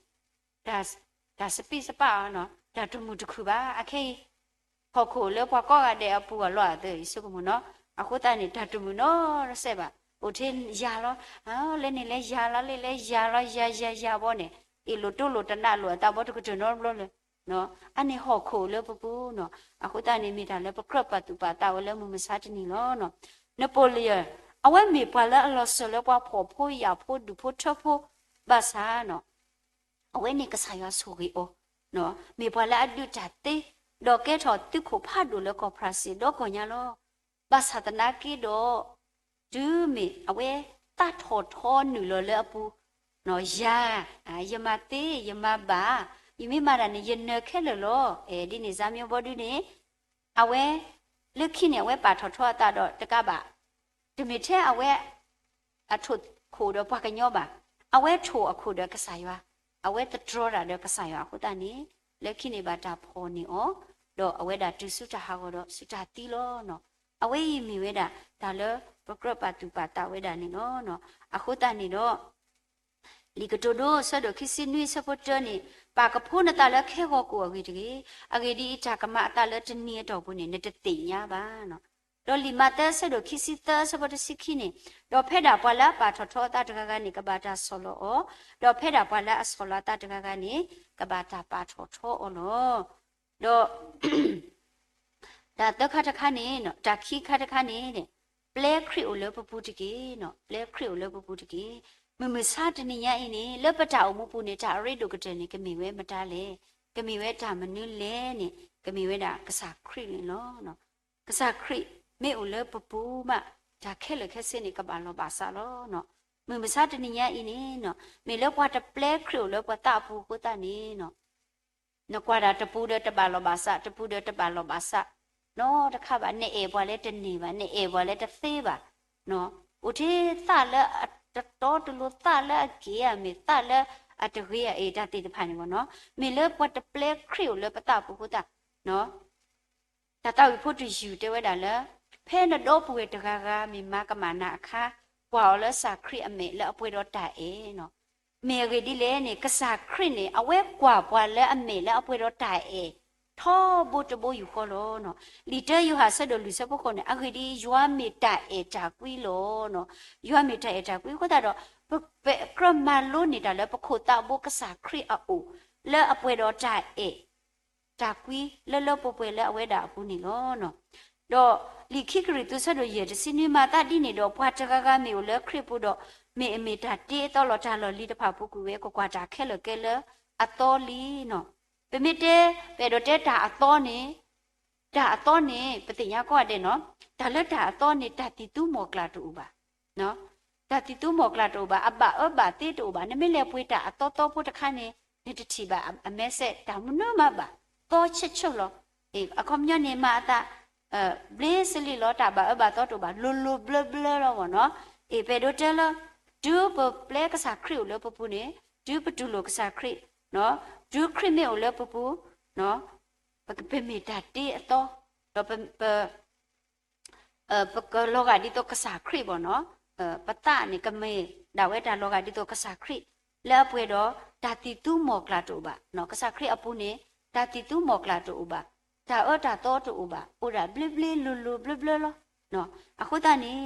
တၢ်စပံးစပာ်အီၤ, တၢ်တမုာ်တခုၣ်ဘၣ်. အခဲအံၤ ဟီၣ်ခိၣ်အိၣ်လၢပှၤကိးဂၤဒဲးအပူၤအလီၢ်အသး ယဆိကမိၣ်နီၤ. အဃိသတးန့ၣ် တၢ်တမုာ်နီတစဲးဘၣ်. အိၣ်ထဲယၤလီၤ, လၢန့ၣ်လၢယၤလီၤ, လၢလၢယၤလီၤ, ယၤယၤယၤဘီန့ၣ် အ့ၣ်လိာ်တိလိာ်တနးလိာ်အသးဘီတကတၢၢ်နီတဘျီလၢၤ အန့ၣ်ဟီၣ်ခိၣ်အိၣ်လၢပပူၤနီၤ. အဃိသတးန့ၣ် မ့ၢ်တၢ်လၢပကြၢးပာ်သူၣ်ပာ်သးဝဲလၢမုၢ်မဆါတနံၤလီၤ. Napoleon အဝဲမ့ၢ်ပှၤလၢအလီၤစၢၤလၢပှၤဖှီၣ်ဖိယာ်ဖိဒူၣ်ဖိထၢဖိ ဘၣ်ဆၣ်နီၤ အဝဲန့ၣ်ကစၢ်ယွၤဆိၣ်ဂ့ၤအီၤ, မ့ၢ်ပှၤလၢအဒုးတၢ်သ့, ဒီးကဲထီၣ်သုးခိၣ်ဖးဒိၣ်လၢကီၢ်ဖရၣ်စ့ၣ်ဒီကိးညါလီၤ. ဘၣ်ဆၣ်သနာ်က့ဒီး တုၤမ့ၢ်အဝဲသးထီၣ်ထီနုာ်လီၤလၢအပူၤ, ယၤ, ယမၤသ့, ယမၤဘၣ်, ယမ့ၢ်မၤတၢ်န့ၣ် ယနၢၤခဲလၢာ်လီၤ. အဲ ဒ်န့ၣ် စါမံဘီဒုန့ၣ် အဝဲ လၢခံန့ၣ် အဝဲပာ်ထီၣ်ထီအသးဒီးတကးဘၣ် တမ့ၢ်ထဲအဝဲ အထိၣ်ခိၣ်ဒီးပှၤကညီဘၣ်, အဝဲထိၣ်အခိၣ်ဒီးကစၢ်ယွၤ, အဝဲသတြီၤတၢ်ဒီးကစၢ်ယွၤအဃိသတးန့ၣ် လၢခံန့ၣ်ဘၣ်တၢ်ဖီၣ်န့ၢ်အီၤ, ဒီးအဝဲဒၣ်တုၤဆူတၢ်ဟးဂီၤဒီးဆူတၢ်သံလီၤ. အဝဲအံၤမ့ၢ်ဝဲဒၣ် တၢ်လၢပကြၢးပာ်သူၣ်ပာ်သးဝဲဒၣ်န့ၣ်လီၤ. အဃိသတးန့ၣ်ဒီး လံာ်ကတိၤဒိ အဆၢဒိၣ်ခံဆံနွံ အဆၢဖိတၢန့ၣ် ပာ်ကဖိနသးလၢခဲဂီၤကိၣ်အဂ့ၢ်တဂ့ၤ. အဂ့ၢ်ဒ်အံၤ, တၢ်ကမၤအသးလၢတနံၤအတီၢ်ပူၤန့ၣ် နတသ့ၣ်ညါဘၣ်. ဒီးလံာ်မးသဲ အဆၢဒိၣ်ခံဆံသၢ အဆၢဖိတဆံခံန့ၣ်, ဒီးဖဲဒၣ်ပှၤလၢအပာ်ထီၣ်ထီအသးတဂၤဂၤန့ၣ် ကဘၣ်တၢ်ဆီၣ်လီၤအီၤ, ဒီးဖဲဒၣ်ပှၤလၢအဆီၣ်လီၤအသးတဂၤဂၤန့ၣ် ကဘၣ်တၢ်ပာ်ထီၣ်ထီအီၤလီၤ. ဒီး တၢ်သၢခါတခါန့ၣ်, တၢ်ခံခါတခါန့ၣ်, ပျဲခရံာ်အိၣ်လၢပပူၤတက့ၢ်. ပျဲခရံာ်အိၣ်လၢပပူၤတက့ၢ်. မုၢ်မဆါတနံၤညါအံၤန့ၣ် လၢပတၢ်အိၣ်မူပူၤန့ၣ် တၢ်အရ့ဒိၣ်ကတၢၢ်န့ၣ် ကမ့ၢ်ဝဲမတၤလဲၣ်. ကမ့ၢ်ဝဲတၢ်မနုၤလဲၣ်န့ၣ် ကမ့ၢ်ဝဲဒၣ်ကစၢ်ခရံာ်န့ၣ်လီၤ. ကစၢ်ခရံာ်မ့ၢ်အိၣ်လၢပပူၤမး, တၢ်ခဲလၢာ်ခဲဆ့န့ၣ် ကဘၣ်လီၤဘၣ်စးလီၤ. မုၢ်မဆါတနံၤညါအံၤန့ၣ်, မ့ၢ်လၢပှၤတပျဲခရံာ်အိၣ်လၢပသးအပူၤအဃိသတးန့ၣ် နကွၢ်ဒၣ်တပူၤဒီးတဘၣ်လီၤဘၣ်စး, တပူၤဒီးတဘၣ်လီၤဘၣ်စး, နီတခါဘၣ်. နအဲၣ်ပှၤလၢတန့ၢ်ဘၣ်, နအဲၣ်ပှၤလၢတသ့ဘၣ်, အိၣ်ထဲသးလၢအတတီတလိၤ, သးလၢအက့ၤအမဲာ်, သးလၢအတဂ့ၤအအ့ၣ် တၢ်သ့ၣ်တဖၣ်န့ၣ်ဘၣ်နီၤ. မ့ၢ်လၢပှၤတပျဲခရံာ်အိၣ်လၢပသးပူၤအဃိသတး တၢ်သးဝံၣ်ဖိတယုၢ်တဲဝဲဒၣ်လၢ ဖဲနဒီပုၢ်ဝဲၢ်တဂၤဂၤမ့ၢ်မၤကမၣ်နၤအခါ, ကွၢ်အီၤလၢကစၢ်ခရံာ်အမဲာ်လၢအပှဲၤဒီးတၢ်အဲၣ်နီၤ. မ့ၢ်အဂ့ၢ်ဒ်လဲၣ်န့ၣ် ကစၢ်ခရံာ်န့ၣ် အဝဲကွၢ်ပှၤလၢအမဲာ်လၢအပှဲၤဒီးတၢ်အဲၣ် ထီဘိတဘိယူၢ်ဃီလီၤ. လံာ်တၢယိၤဟၣ်ဆၢဒိၣ်လွံၢ်ဆၢဖိဃိးန့ၣ် အဂ့ၢ်ဒ်အံၤ ယွၤမ့ၢ်တၢ်အဲၣ်တၢ်ကွံလီၤ. ယွၤမ့ၢ်တၢ်အဲၣ်တၢ်ကွံအဃိသတးဒီး ပကြၢးမၤလိန့ၢ်တၢ်လၢပခိၣ်သးဘိကစၢ်ခရံာ်အအိၣ် လၢအပှဲၤဒီးတၢ်အဲၣ် တၢ်ကွံလၢလၢပှဲၤပှဲၤလၢအဝဲဒၣ်အပူၤန့ၣ်လီၤ. ဒီးလံာ်ခံကရံၣ်သူးဆၢဒိၣ်ယဲၢ်တဆံနွံ မၤသးဒ်န့ၣ်ဒီး ပှၤတဂၤဂၤမ့ၢ်အိၣ်လၢခရံာ်ပူၤဒီး မ့ၢ်အမ့ၢ်တၢ်တ့အသီလီၤ. တၢ်လီၢ်လံၤတဖၣ်ပူၤကွံာ်ဝဲ ကကွၢ်တၢ်ခဲလၢာ်ကဲလၢအသီလံနီၤ. ပမ့ၢ်တဲ ပအဲၣ်ဒိးတဲတၢ်အသီန့ၣ် တၢ်အသီန့ၣ် ပသ့ၣ်ညါကိးဂၤဒဲးနီၤ, တၢ်လၢတၢ်အသီန့ၣ် တၢ်သံၣ်သူမီၢ်ကျၢ်တအိၣ်ဘၣ်. တၢ်သံၣ်သူမီၢ်ကျၢ်တအိၣ်ဘၣ်, အဘၣ်အၢဘၣ်သီတအိၣ်ဘၣ်. နမ့ၢ်လဲၤပှ့ၤတၢ်အသီသီဖိတခါန့ၣ် နတထံၣ်ဘၣ်အမဲစဲးတၢ်မနုၤမးဘၣ်, သီဆၢၣ်ဆၢၣ်လီၤ. အခီပညီန့ၣ် မၤအသး ဘျ့စလံလီၤ, တၢ်ဘၣ်အၢဘၣ်သီတအိၣ်ဘၣ်, လိၤလိၤဘျၢဘျၢလီၤမ့ၢ်နီၤ. အ့ၣ် ပအဲၣ်ဒိးတဲလၢ တုၤပပျဲကစၢ်ခရံာ်အိၣ်လၢပပူၤန့ၣ်, တုၤပတူၢ်လိာ်ကစၢ်ခရံာ်, တုၤခရံာ်မ့ၢ်အိၣ်လၢပပူၤ, ပမ့ၢ်တၢ်တ့အသီ, ဒီးပ ပကလီၤဂာ်ဒ်သိးကစၢ်ခရံာ်ဘၣ်နီၤ. ပသးန့ၣ် ကမ့ၢ်ဒၣ်ဝဲတၢ်လီၤဂာ်ဒ်သိးကစၢ်ခရံာ် လၢအပှဲၤဒီးတၢ်သံၣ်သူမီၢ်ကျၢ်တအိၣ်ဘၣ်. ကစၢ်ခရံာ်အပူၤန့ၣ် တၢ်သံၣ်သူမီၢ်ကျၢ်တအိၣ်ဘၣ်, တၢ်အၢတၢ်သီတအိၣ်ဘၣ်, အိၣ်ဒၣ်ဘျ့ဘျ့လိၤလိၤဘျၢဘျၢလီၤ. အဃိသတးန့ၣ်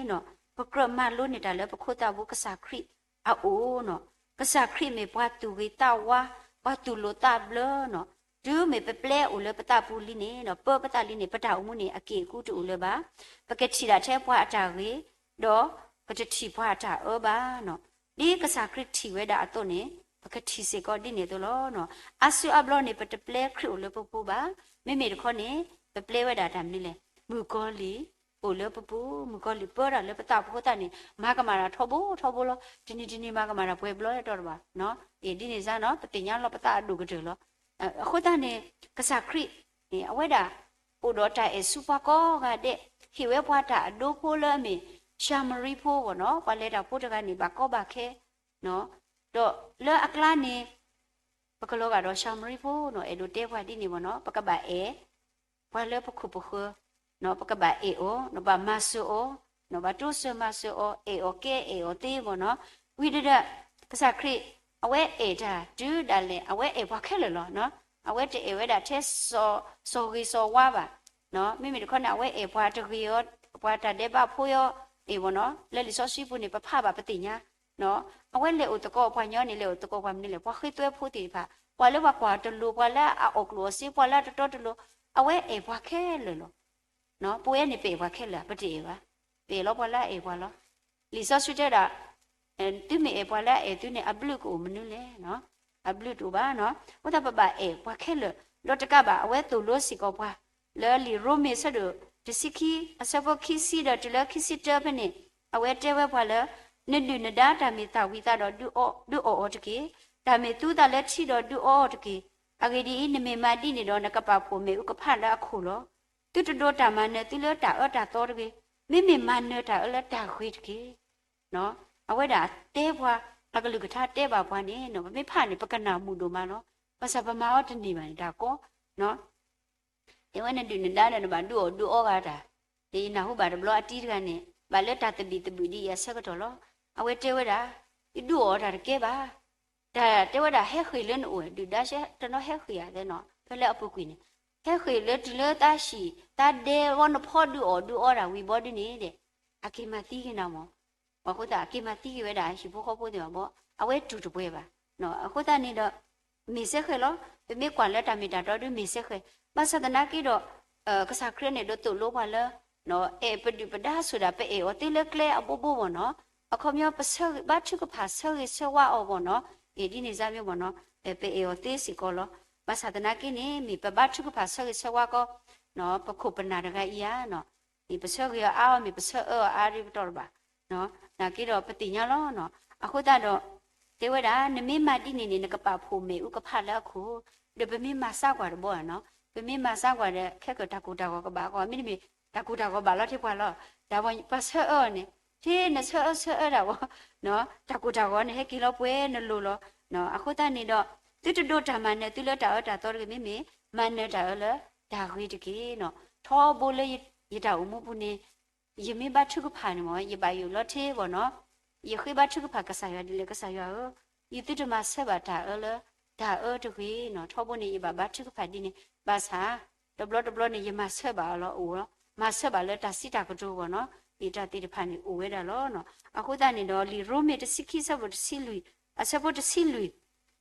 ပကြၢးမၤလိန့ၢ်တၢ်လၢပခိၣ်သးဘိကစၢ်ခရံာ်အအိၣ်နီၤ. ကစၢ်ခရံာ်မ့ၢ်ပှၤသူၣ်ဂ့ၤသးဝါ, ပှၤသူၣ်လိၤသးဘျၢနီၤ. တုၤမ့ၢ်ပပျဲအိၣ်လၢပသးပူၤလံန့ၣ်, ပၢပသးလံန့ၣ် ပတၢ်အိၣ်မူန့ၣ် အက့ၢ်အကူတအိၣ်လၢၤဘၣ်. ပကထံၣ်ဒၣ်ထဲပှၤအတၢ်ဂ့ၤ, ဒီးပတထံၣ်ပှၤအတၢ်အၢဘၣ်နီၤ. ဒ်ကစၢ်ခရံာ်ထံၣ်ဝဲဒၣ်အသိးန့ၣ် ပကထံၣ်စ့ၢ်ကီးဒ်န့ၣ်အသိးလီၤ. အါစုအါဘျီန့ၣ် ပတပျဲခရံာ်အိၣ်လၢပပူၤဘၣ်. မ့မ့ၢ်တခီန့ၣ် ပပျဲဝဲဒၣ်တၢ်မနုၤလဲၣ်, မုၣ်ကီၤလံၢ်အိၣ်လၢပပူၤ, မုၣ်ကီၤလံၢ်ပၢတၢ်လၢပသးပူၤအဃိသတးန့ၣ် မၤကမၣ်တၢ်ထီဘိထီဘိလီၤ. တနံၤတနံၤမၤကမၣ်တၢ်ပှဲၤဘျီတၢ်တဘၣ်. အ့ၣ် ဒ်န့ၣ်စ့ၢ်နီၤ ပသ့ၣ်ညါလီၤပသးအဒိၣ်ကတၢၢ်လီၤ. အဃိသတးန့ၣ် ကစၢ်ခရံာ်န့ၣ် အဝဲဒၣ် အိၣ်ဒီးတၢ်အဲၣ်ဆူပှၤကိးဂၤဒဲး, ဟ့ၣ်ဝဲပှၤတၢ်အဒိဖိလၢအမ့ၢ်ၡၤမရံဖိဘၣ်နီၤ, ပှၤလဲၤတၢ်ဖိတဂၤန့ၣ် ဘၣ်ကီဘၣ်ခဲ ဒီးလၢအကျါန့ၣ် ပကလီၤဂာ်ဒီးၡၤမရံဖိနီၤ, အဲၣ်ဒိးတဲပှၤဒ်န့ၣ်ဘၣ်နီၤ, ပကဘၣ်အဲၣ် ပှၤလၢပခိၣ်ပဃၢၤ, ပကဘၣ်အဲၣ်အီၤ, ဘၣ်မၤစၢၤအီၤ, ဘၣ်တိစၢၤမၤစၢၤအီၤ, အဲၣ်အီၤကဲအဲၣ်အီၤသ့ဘၣ်နီၤ. ဝံၤဒီး ကစၢ်ခရံာ် အဝဲအဲၣ်တၢ်တုၤဒၣ်လဲာ် အဝဲအဲၣ်ပှၤခဲလၢာ်လီၤ. အဝဲတအဲၣ်ဝဲဒၣ်ထဲ စီၤဂ့ၤစီၤဝါဘၣ်. မ့မ့ၢ်တခီန့ၣ် အဝဲအဲၣ်ပှၤတဂ့ၤအီၤ, ပှၤတၢ်ဒဲးဘးဖိအီၤ, အ့ၣ်ဘၣ်နီၤ, လၢလံာ်စီဆှံပူၤန့ၣ် ပဖးဘၣ်ပသ့ၣ်ညါ အဝဲလဲၤအိၣ်သကိးပှၤညီန့ၣ် လဲၤအိၣ်သကိးပှၤမနုၤလဲၣ်, ပှၤဃ့သွဲဖိသ့ၣ်တဖၣ်, ပှၤလၢပှၤကွၢ်တလိၤ, ပှၤလၢအအီၣ်ကျိၣ်အီၣ်စ့, ပှၤလၢအတတီတလိၤ, အဝဲအဲၣ်ပှၤခဲလၢာ်လီၤ. ပဝဲန့ၣ်ပအဲၣ်ပှၤခဲလၢာ်, ပတအဲၣ်ဘၣ်, ပအဲၣ်လီၤပှၤလၢအအဲၣ်ပှၤလီၤ. လံာ်စီဆှံတဲဒၣ် သုမ့ၢ်အဲၣ်ပှၤလၢအအဲၣ်သုန့ၣ် အဘျုးကအိၣ်မနုၤလဲၣ်. အဘျုးတအိၣ်ဘၣ်နီၤ. အဃိသတးပဘၣ်အဲၣ်ပှၤခဲလၢာ်, ဒီးတကးဘၣ် အဝဲသိၣ်လိစ့ၢ်ကီးပှၤ လၢလံာ်ရိမ့ၤဆၢဒိၣ်တဆံခံ အဆၢဖိခံဆံဒီးတုၤလၢခံဆံတၢဖဲန့ၣ်, အဝဲတဲဝဲပှၤလၢ နဒုၣ်နဒါတၢ်မ့ၢ်သၣ်ဝံၤသးဒီးဒုးအီၣ်အီၤတက့ၢ်. တၢ်မ့ၢ်သူသးလၢထံဒီးဒုးအီအီၤတက့ၢ်. အဂ့ၢ်ဒ်အံၤ, နမ့ၢ်မၤဒ်န့ၣ်ဒီး နကပာ်ဖှိၣ်မ့ၣ်အူကဖၣ်လၢအခိၣ်လီၤ. သုတဒိးတၢ်မၤနၢၤသုလၢတၢ်အၢတၢ်သီတဂ့ၤ, မ့မ့ၢ်မၤနၢၤတၢ်အၢလၢတၢ်ဂ့ၤတက့ၢ်. အဝဲဒၣ်တဲပှၤ အကလုၢ်ကထါတဲဘၣ်ပှၤန့ၣ် ပမ့ၢ်ဖးန့ၣ် ပကနၢ်မုာ်ဒိၣ်မးလီၤ. ဘၣ်ဆၣ်ပမၤအီၤတန့ၢ်ဘၣ်န့ၣ် တၢ်ကီ တဲဝဲနဒုၣ်နဒါဒီးနဘၣ်ဒုးအီၣ်ဒုးအီဂၤတၢ်, ယနၢ်ဟူဘၣ်တဘျီအတံၤတဂၤန့ၣ် ဘၣ်လၢတၢ်သဘံၣ်သဘုၣ်ဒ်အံၤအဆၢကတီၢ်လီၤ. အဝဲတဲဝဲဒၣ် ယဒုးအီၣ်အီၤတၢ်တကဲဘၣ်. တၢ်တဲဝဲဒၣ်ဟဲဃ့ၢ်လၢနအိၣ် ဒုၣ်ဒါရှဲတနီၤဟဲဃ့ၢ်ဧါသဲနီၤ ဖဲလၢအပူၤကွံာ်န့ၣ်, ဟဲဃ့ၢ်လၢတုၤလၢသးဆံၣ် သးဒဲဝီနဖီဒုးအီၣ်ဒုးအီတၢ်ဝံၤဘီဒုန့ၣ်ဒီး အက့ၤမၤသံက့ၤနၤမၢ်. အဃိသတး အက့ၤမၤသံက့ၤဝဲဒၣ်ဟံၣ်ဖိဃီဖိသ့ၣ်တဖၣ်ဘီ, အဝဲတူၢ်တပှဲၤဘၣ်. အဃိသတးန့ၣ်ဒီး မ့ၢ်စဲဃဲၤလီၤ. ပမ့ၢ်ကွၢ်လၢတၢ်မ့ၢ်တၢ်တီဒု မ့ၢ်စဲဃဲၤ. ဘၣ်ဆၣ်သနာ်က့ဒီး ကစၢ်ခရံာ်န့ၣ် ဒိးသိၣ်လိပှၤလၢ အဲၣ်ပဒုၣ်ပဒါဆိၣ်ဒၣ် ပအဲၣ်အီၤသ့လၢကျဲအဘိဘိမ့ၢ်နီၤ. အခီပညီ ပဆၢဂ့ၤဘါထုကဖၣ်ဆၢဂ့ၤဆၢဝါအီၤမ့ၢ်နီၤ. အ့ၣ် ဒ်န့ၣ်စ့ၢ်မ့ၢ်မ့ၢ်နီၤ, ပအဲၣ်အီၤသ့စ့ၢ်ကီးလီၤ. ဘၣ်ဆၣ်သနာ်က့န့ၣ် မ့ၢ်ပဘါထုကဖၣ်ဆၢဂ့ၤဆၢဝါကီး ပခိၣ်ပနၢ်တဂၤအံၤဧါ. မ့ၢ်ပဆၢဂ့ၤအီၤအါအီၤ မ့ၢ်ပဆၢအၢအီၤအါဒ်ပတီၢ်တဘၣ်. နာ်က့ဒီးပသ့ၣ်ညါလီၤ. အဃိသတးဒီး တဲဝဲဒၣ် နမ့ၢ်မၤဒ်န့ၣ်န့ၣ် နကပာ်ဖှိၣ်မ့ၣ်အူကဖၣ်လၢအခိၣ်, ဒီးပမ့ၢ်မၤစၢ်ကွၢ်တဘီဧါနီၤ, ပမ့ၢ်မၤစၢ်ကွၢ်ဒီး ခဲကတၢၢ်တၢ်ကိၢ်တၢ်ဂီၤကဘၣ်ကီ, မ့တမ့ၢ် တၢ်ကိၢ်တၢ်ဂီၤဘၣ်လီၤထဲပှၤလီၤ. တၢ်ပှၤပှၤဆၢအၢအီၤန့ၣ် ထဲနဆၢအၢဆၢအၢတၢ်ဝဲ, တၢ်ကိၢ်တၢ်ဂီၤန့ၣ် ဟဲက့ၤလီၤပှဲၤနလိၤလီၤ. အဃိသတးန့ၣ်ဒီး သုတဒိးတၢ်မၤနၢၤသုလၢတၢ်အၢတၢ်သီတဂ့ၤ, မ့မ့ၢ်မၤနၢၤတၢ်အၢလၢတၢ်ဂ့ၤတက့ၢ်နီၤ. ထီဘိလၢယတၢ်အိၣ်မူပူၤန့ၣ် ယမ့ၢ်ဘါထုကဖၣ်န့ၣ်မ့ၢ် ယဘၣ်ယိၣ်လီၤထဲဘီနီၤ, ယဃ့ဘါထုကဖၣ်ကစၢ်ယွၤဒ်လဲၣ်, ကစၢ်ယွၤဧၢ, ယသုတမၤဆၢဘၣ်တၢ်အၢလၢ တၢ်အၢတဂ့ၤနီၤ. ထီဘိန့ၣ် ယဘၣ်ဘါထုကဖၣ်ဒ်န့ၣ် ဘၣ်ဆၣ် တဘျီတဘျီန့ၣ် ယမၤဆၢဘၣ်အီၤလီၤ အိၣ်လီၤ. မၤဆၢဘၣ်လၢတၢ်စံးတၢ်ကတိၤအဂီၢ်နီၤ. မ့ၢ်တၢ်သ့ၣ်တဖၣ်န့ၣ် အိၣ်ဝဲဒၣ်လီၤနီၤ. အဃိသတးန့ၣ်ဒီး လံာ်ရိမ့ၤတဆံခံ ဆၢဖိတဆံလွံၢ်, အဆၢဖိတဆံလွံၢ်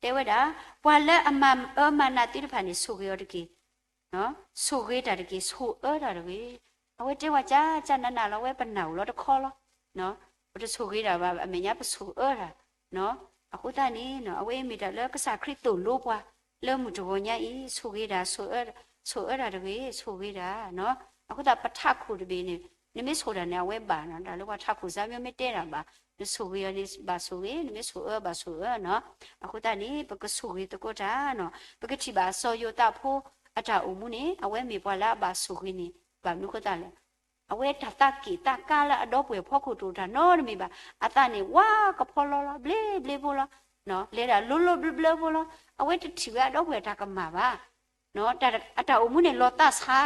တဲဝဲဒၣ်, ပှၤလၢအမၤအၢမၤနးသုတဖၣ်န့ၣ် ဆိၣ်ဂ့ၤအီၤတက့ၢ်. ဆိၣ်ဂ့ၤတၢ်တက့ၢ်, ဆိၣ်အၢတၢ်တဂ့ၤ. အဝဲတဲဝဲကၠၢ်ကၠၢ်နးနးလီၤ, အဝဲပနၢ်အိၣ်လီၤတခီလီၤ. ပတဆိၣ်ဂ့ၤတၢ်ဘၣ်, အမဲာ်ညါပဆိၣ်အၢတၢ်. အဃိသတးန့ၣ် အဝဲအံၤမ့ၢ်တၢ်လၢကစၢ်ခရံာ်သိၣ်လိပှၤ လၢမုၢ်တဂီၤညါအံၤ, ဆိၣ်ဂ့ၤတၢ်, ဆိၣ်အၢတၢ်တဂ့ၤ, ဆိၣ်ဂ့ၤတၢ်. အဃိသတး ပထးခိၣ်တဘ့ၣ်န့ၣ် နမ့ၢ်ဆိၣ်တၢ်န့ၣ် အဝဲဘၣ်နီၤ, တၢ်လၢပှၤထးခိၣ်စါမ့ၢ်တဲတၢ်ဘၣ်, နဆိၣ်ဂ့ၤအီၤန့ၣ် ဘၣ်ဆိၣ်ဂ့ၤ, နမ့ၢ်ဆိၣ်အၢဘၣ်ဆိၣ်အၢနီၤ. အဃိသတးန့ၣ် ပကဆိၣ်ဂ့ၤသကိးတၢ်နီၤ. ပကထံၣ်ဘၣ်စီၤယိၤသးဖိအတၢ်အိၣ်မူန့ၣ် အဝဲမ့ၢ်ပှၤလၢအဘၣ်ဆိၣ်ဂ့ၤန့ၣ် ဘၣ်မနုၤအဃိသတးလဲၣ်. အဝဲတၢ်သးက့ၣ်သးကါလၢအဒီပုၢ်ဝဲၢ်ဖီခိၣ်တအိၣ်တၢ်နီတမံၤဘၣ်. အသးန့ၣ် ဝါကဖီလီလီၤ, ဘျ့ဘျ့ဖိလီၤ, လဲၤဒၣ်လိၤလိၤဘျၢဘျၢဖိလီၤ. အဝဲတထံၣ်ဝဲအဒီပုၢ်ဝဲၢ်တၢ်ကမၣ်ဘၣ်. အတၢ်အိၣ်မူန့ၣ် လီၤသးဆါ,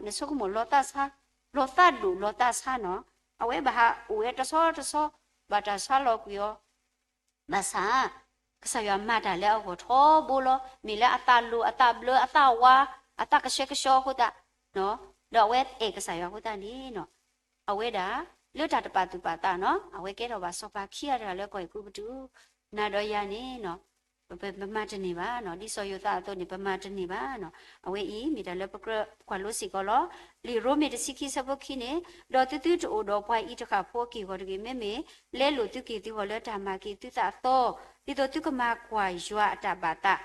နဆိကမိၣ်လီၤသးဆါ, လီၤသးဒိၣ်လီၤသးဆါနီၤ. အဝဲဘၣ်ဟးအိၣ်ဝဲတဆီတဆီ, ဘၣ်တၢ်ဆါလီၤကွံာ်အီၤ ဘၣ်ဆၣ် ကစၢ်ယွၤမၤတၢ်လၢအဂီၢ်ထီဘိလီၤ. မ့ၢ်လၢအသးလိၤ, အသးဘျၢ, အသးဝါ, အသးကဆှဲကဆှီအဃိသတး, ဒီးအဝဲအဲၣ်ကစၢ်ယွၤအဃိသတးန့ၣ်, အဝဲဒၣ် လၢတၢ်တပာ်သူၣ်ပာ်သးနီၤ, အဝဲကဲထီၣ်ဘၣ်စီၤပၤခံဂၤတဂၤလၢကီၢ်အဲၤကူပတူး. နၤဒီးယၤန့ၣ် ပမၤတန့ၢ်ဘၣ်နီၤ, ဒ်စီၤယိၤသးအသိးန့ၣ် ပမၤတန့ၢ်ဘၣ်နီၤ. အဝဲအံၤမ့ၢ်တၢ်လၢပကြၢးကွၢ်လိစ့ၢ်ကီးလီၤ. လံာ်ရိမ့ၤတဆံခံ ဆၢဖိခံန့ၣ်, ဒီးသုသုတအိၣ်ဒီးပှၤအံၤတဃၣ်ဖိအက့ၢ်အဂီၤတဂ့ၤ, မ့မ့ၢ်လဲလိာ်သုက့ၢ်သုဂီၤလၢတၢ်မၤက့ၤသုသးအသီ, ဒ်သိးသုကမၤကွၢ်ယွၤအတၢ်ဘၣ်သး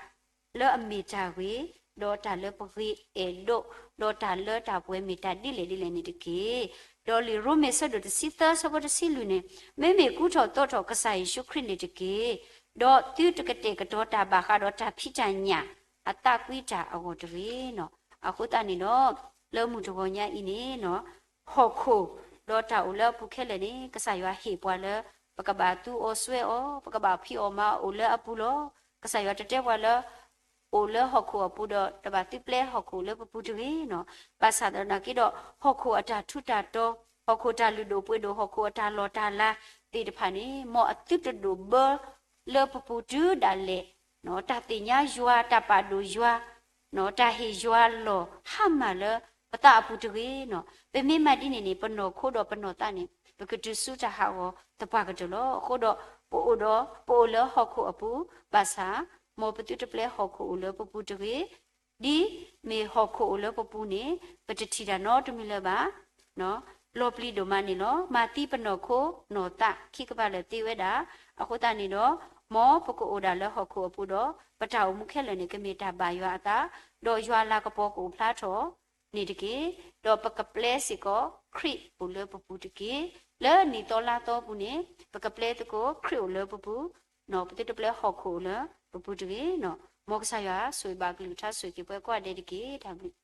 လၢအမ့ၢ်တၢ်ဂ့ၤ, ဒီးတၢ်လၢပဂ့ၤအဲၣ်ဒိး, ဒီးတၢ်လၢတၢ်ပှဲၤမ့ၢ်တၢ်ဒ်လဲၣ်ဒ်လဲၣ်န့ၣ်တက့ၢ်. ဒီးလံာ်ရိမ့ၤဆၢဒိၣ်တဆံသၢ ဆၢဖိတဆံလွံၢ်န့ၣ်, မ့မ့ၢ်ကူထီၣ်သိးထီၣ်ကစၢ်ယ့ၣ်ၡူးခရံာ်န့ၣ်တက့ၢ်, ဒီးသုတကတဲာ်ကတီၤတၢ်ဘၣ်ဃးဒီးတၢ်ဖံးတၢ်ညၣ်အသးကွံတၢ်အဂီၢ်တဂ့ၤနီၤ. အဃိသတးန့ၣ်ဒီး လၢမုၢ်တဂီၤညါအံၤန့ၣ် ဟီၣ်ခိၣ်, ဒီးတၢ်အိၣ်လၢအပူၤခဲလၢာ်န့ၣ် ကစၢ်ယွၤဟ့ၣ်ပှၤလၢ ပကဘၣ်သူအီၤစွဲအီၤ, ပကဘၣ်ဖံးအီၣ်မၤအီၤအိၣ်လၢအပူၤလီၤ. ကစၢ်ယွၤတတဲပှၤလၢ အိၣ်လၢဟီၣ်ခိၣ်အပူၤဒီး တဘၣ်သုပျဲဟီၣ်ခိၣ်လၢပပူၤတဂ့ၤနီၤ. ဘၣ်ဆၣ်သနာ်က့ဒီး ဟီၣ်ခိၣ်အတၢ်ထူးတၢ်တီၤ, ဟီၣ်ခိၣ်တၢ်လုၢ်ဒိၣ်ပှ့ၤဒိၣ်, ဟီၣ်ခိၣ်အတၢ်လီၢ်တၢ်လၤသ့ၣ်တဖၣ်န့ၣ် မ်အသုတဒိၣ်ဘၢလၢပပူၤတုၤဒၣ်လဲာ်, တၢ်သ့ၣ်ညါယွၤ, တၢ်ပာ်ဒိၣ်ယွၤ, တၢ်ဟ့ၣ်ယွၤလီၢ်ဟါမၢ်လၢပသးအပူၤတဂ့ၤနီၤ. ပမ့ၢ်မၤဒ်န့ၣ်န့ၣ် ပနီၢ်ခိဒီးပနီၢ်သးန့ၣ် ပကတုၤဆူတၢ်ဟးဂီၤသပှၢ်ကတၢၢ်လီၤ. အဃိဒီး ပအိၣ်ဒီး ပအိၣ်လၢဟီၣ်ခိၣ်အပူၤ, ဘၣ်ဆၣ် မ်ပသုတပျဲဟီၣ်ခိၣ်အိၣ်လၢပပူၤတဂ့ၤ, ဒ်မ့ၢ်ဟီၣ်ခိၣ်အိၣ်လၢပပူၤန့ၣ် ပတထံၣ်တၢ်နီတမံၤလၢၤဘၣ်. လီၤပျံၤဒိၣ်မးန့ၣ်လီၤ. မၤသံပနီၢ်ခိနီၢ်သးခံကပၤလၢာ်သ့ဝဲဒၣ်. အဃိသတးန့ၣ်ဒီး မ်ပကအိၣ်ဒၣ်လၢဟီၣ်ခိၣ်အပူၤဒီး ပတၢ်အိၣ်မူခဲလၢာ်န့ၣ် ကမ့ၢ်တၢ်ဘၣ်ယွၤအသး, ဒီးယွၤလၤကပီၤကအိၣ်ဖျါထီၣ်န့ၣ်တက့ၢ်. ဒီးပကပျဲစ့ၢ်ကီးခရံာ်အိၣ်လၢပပူၤတက့ၢ်. လၢနံၣ်သီလါသီပူၤန့ၣ် ပကပျဲသကိးခရံာ်အိၣ်လၢပပူၤ, ပသုတပျဲဟီၣ်ခိၣ်အိၣ်လၢပပူၤတဂ့ၤနီၤ. မ်ကစၢ်ယွၤဆိၣ်ဂ့ၤဘၣ်ကလုၢ်ကထါဆိၣ်ဂ့ၤက့ၤပှၤကိးဂၤဒဲးတက့ၢ်. တၢ်ဘျုး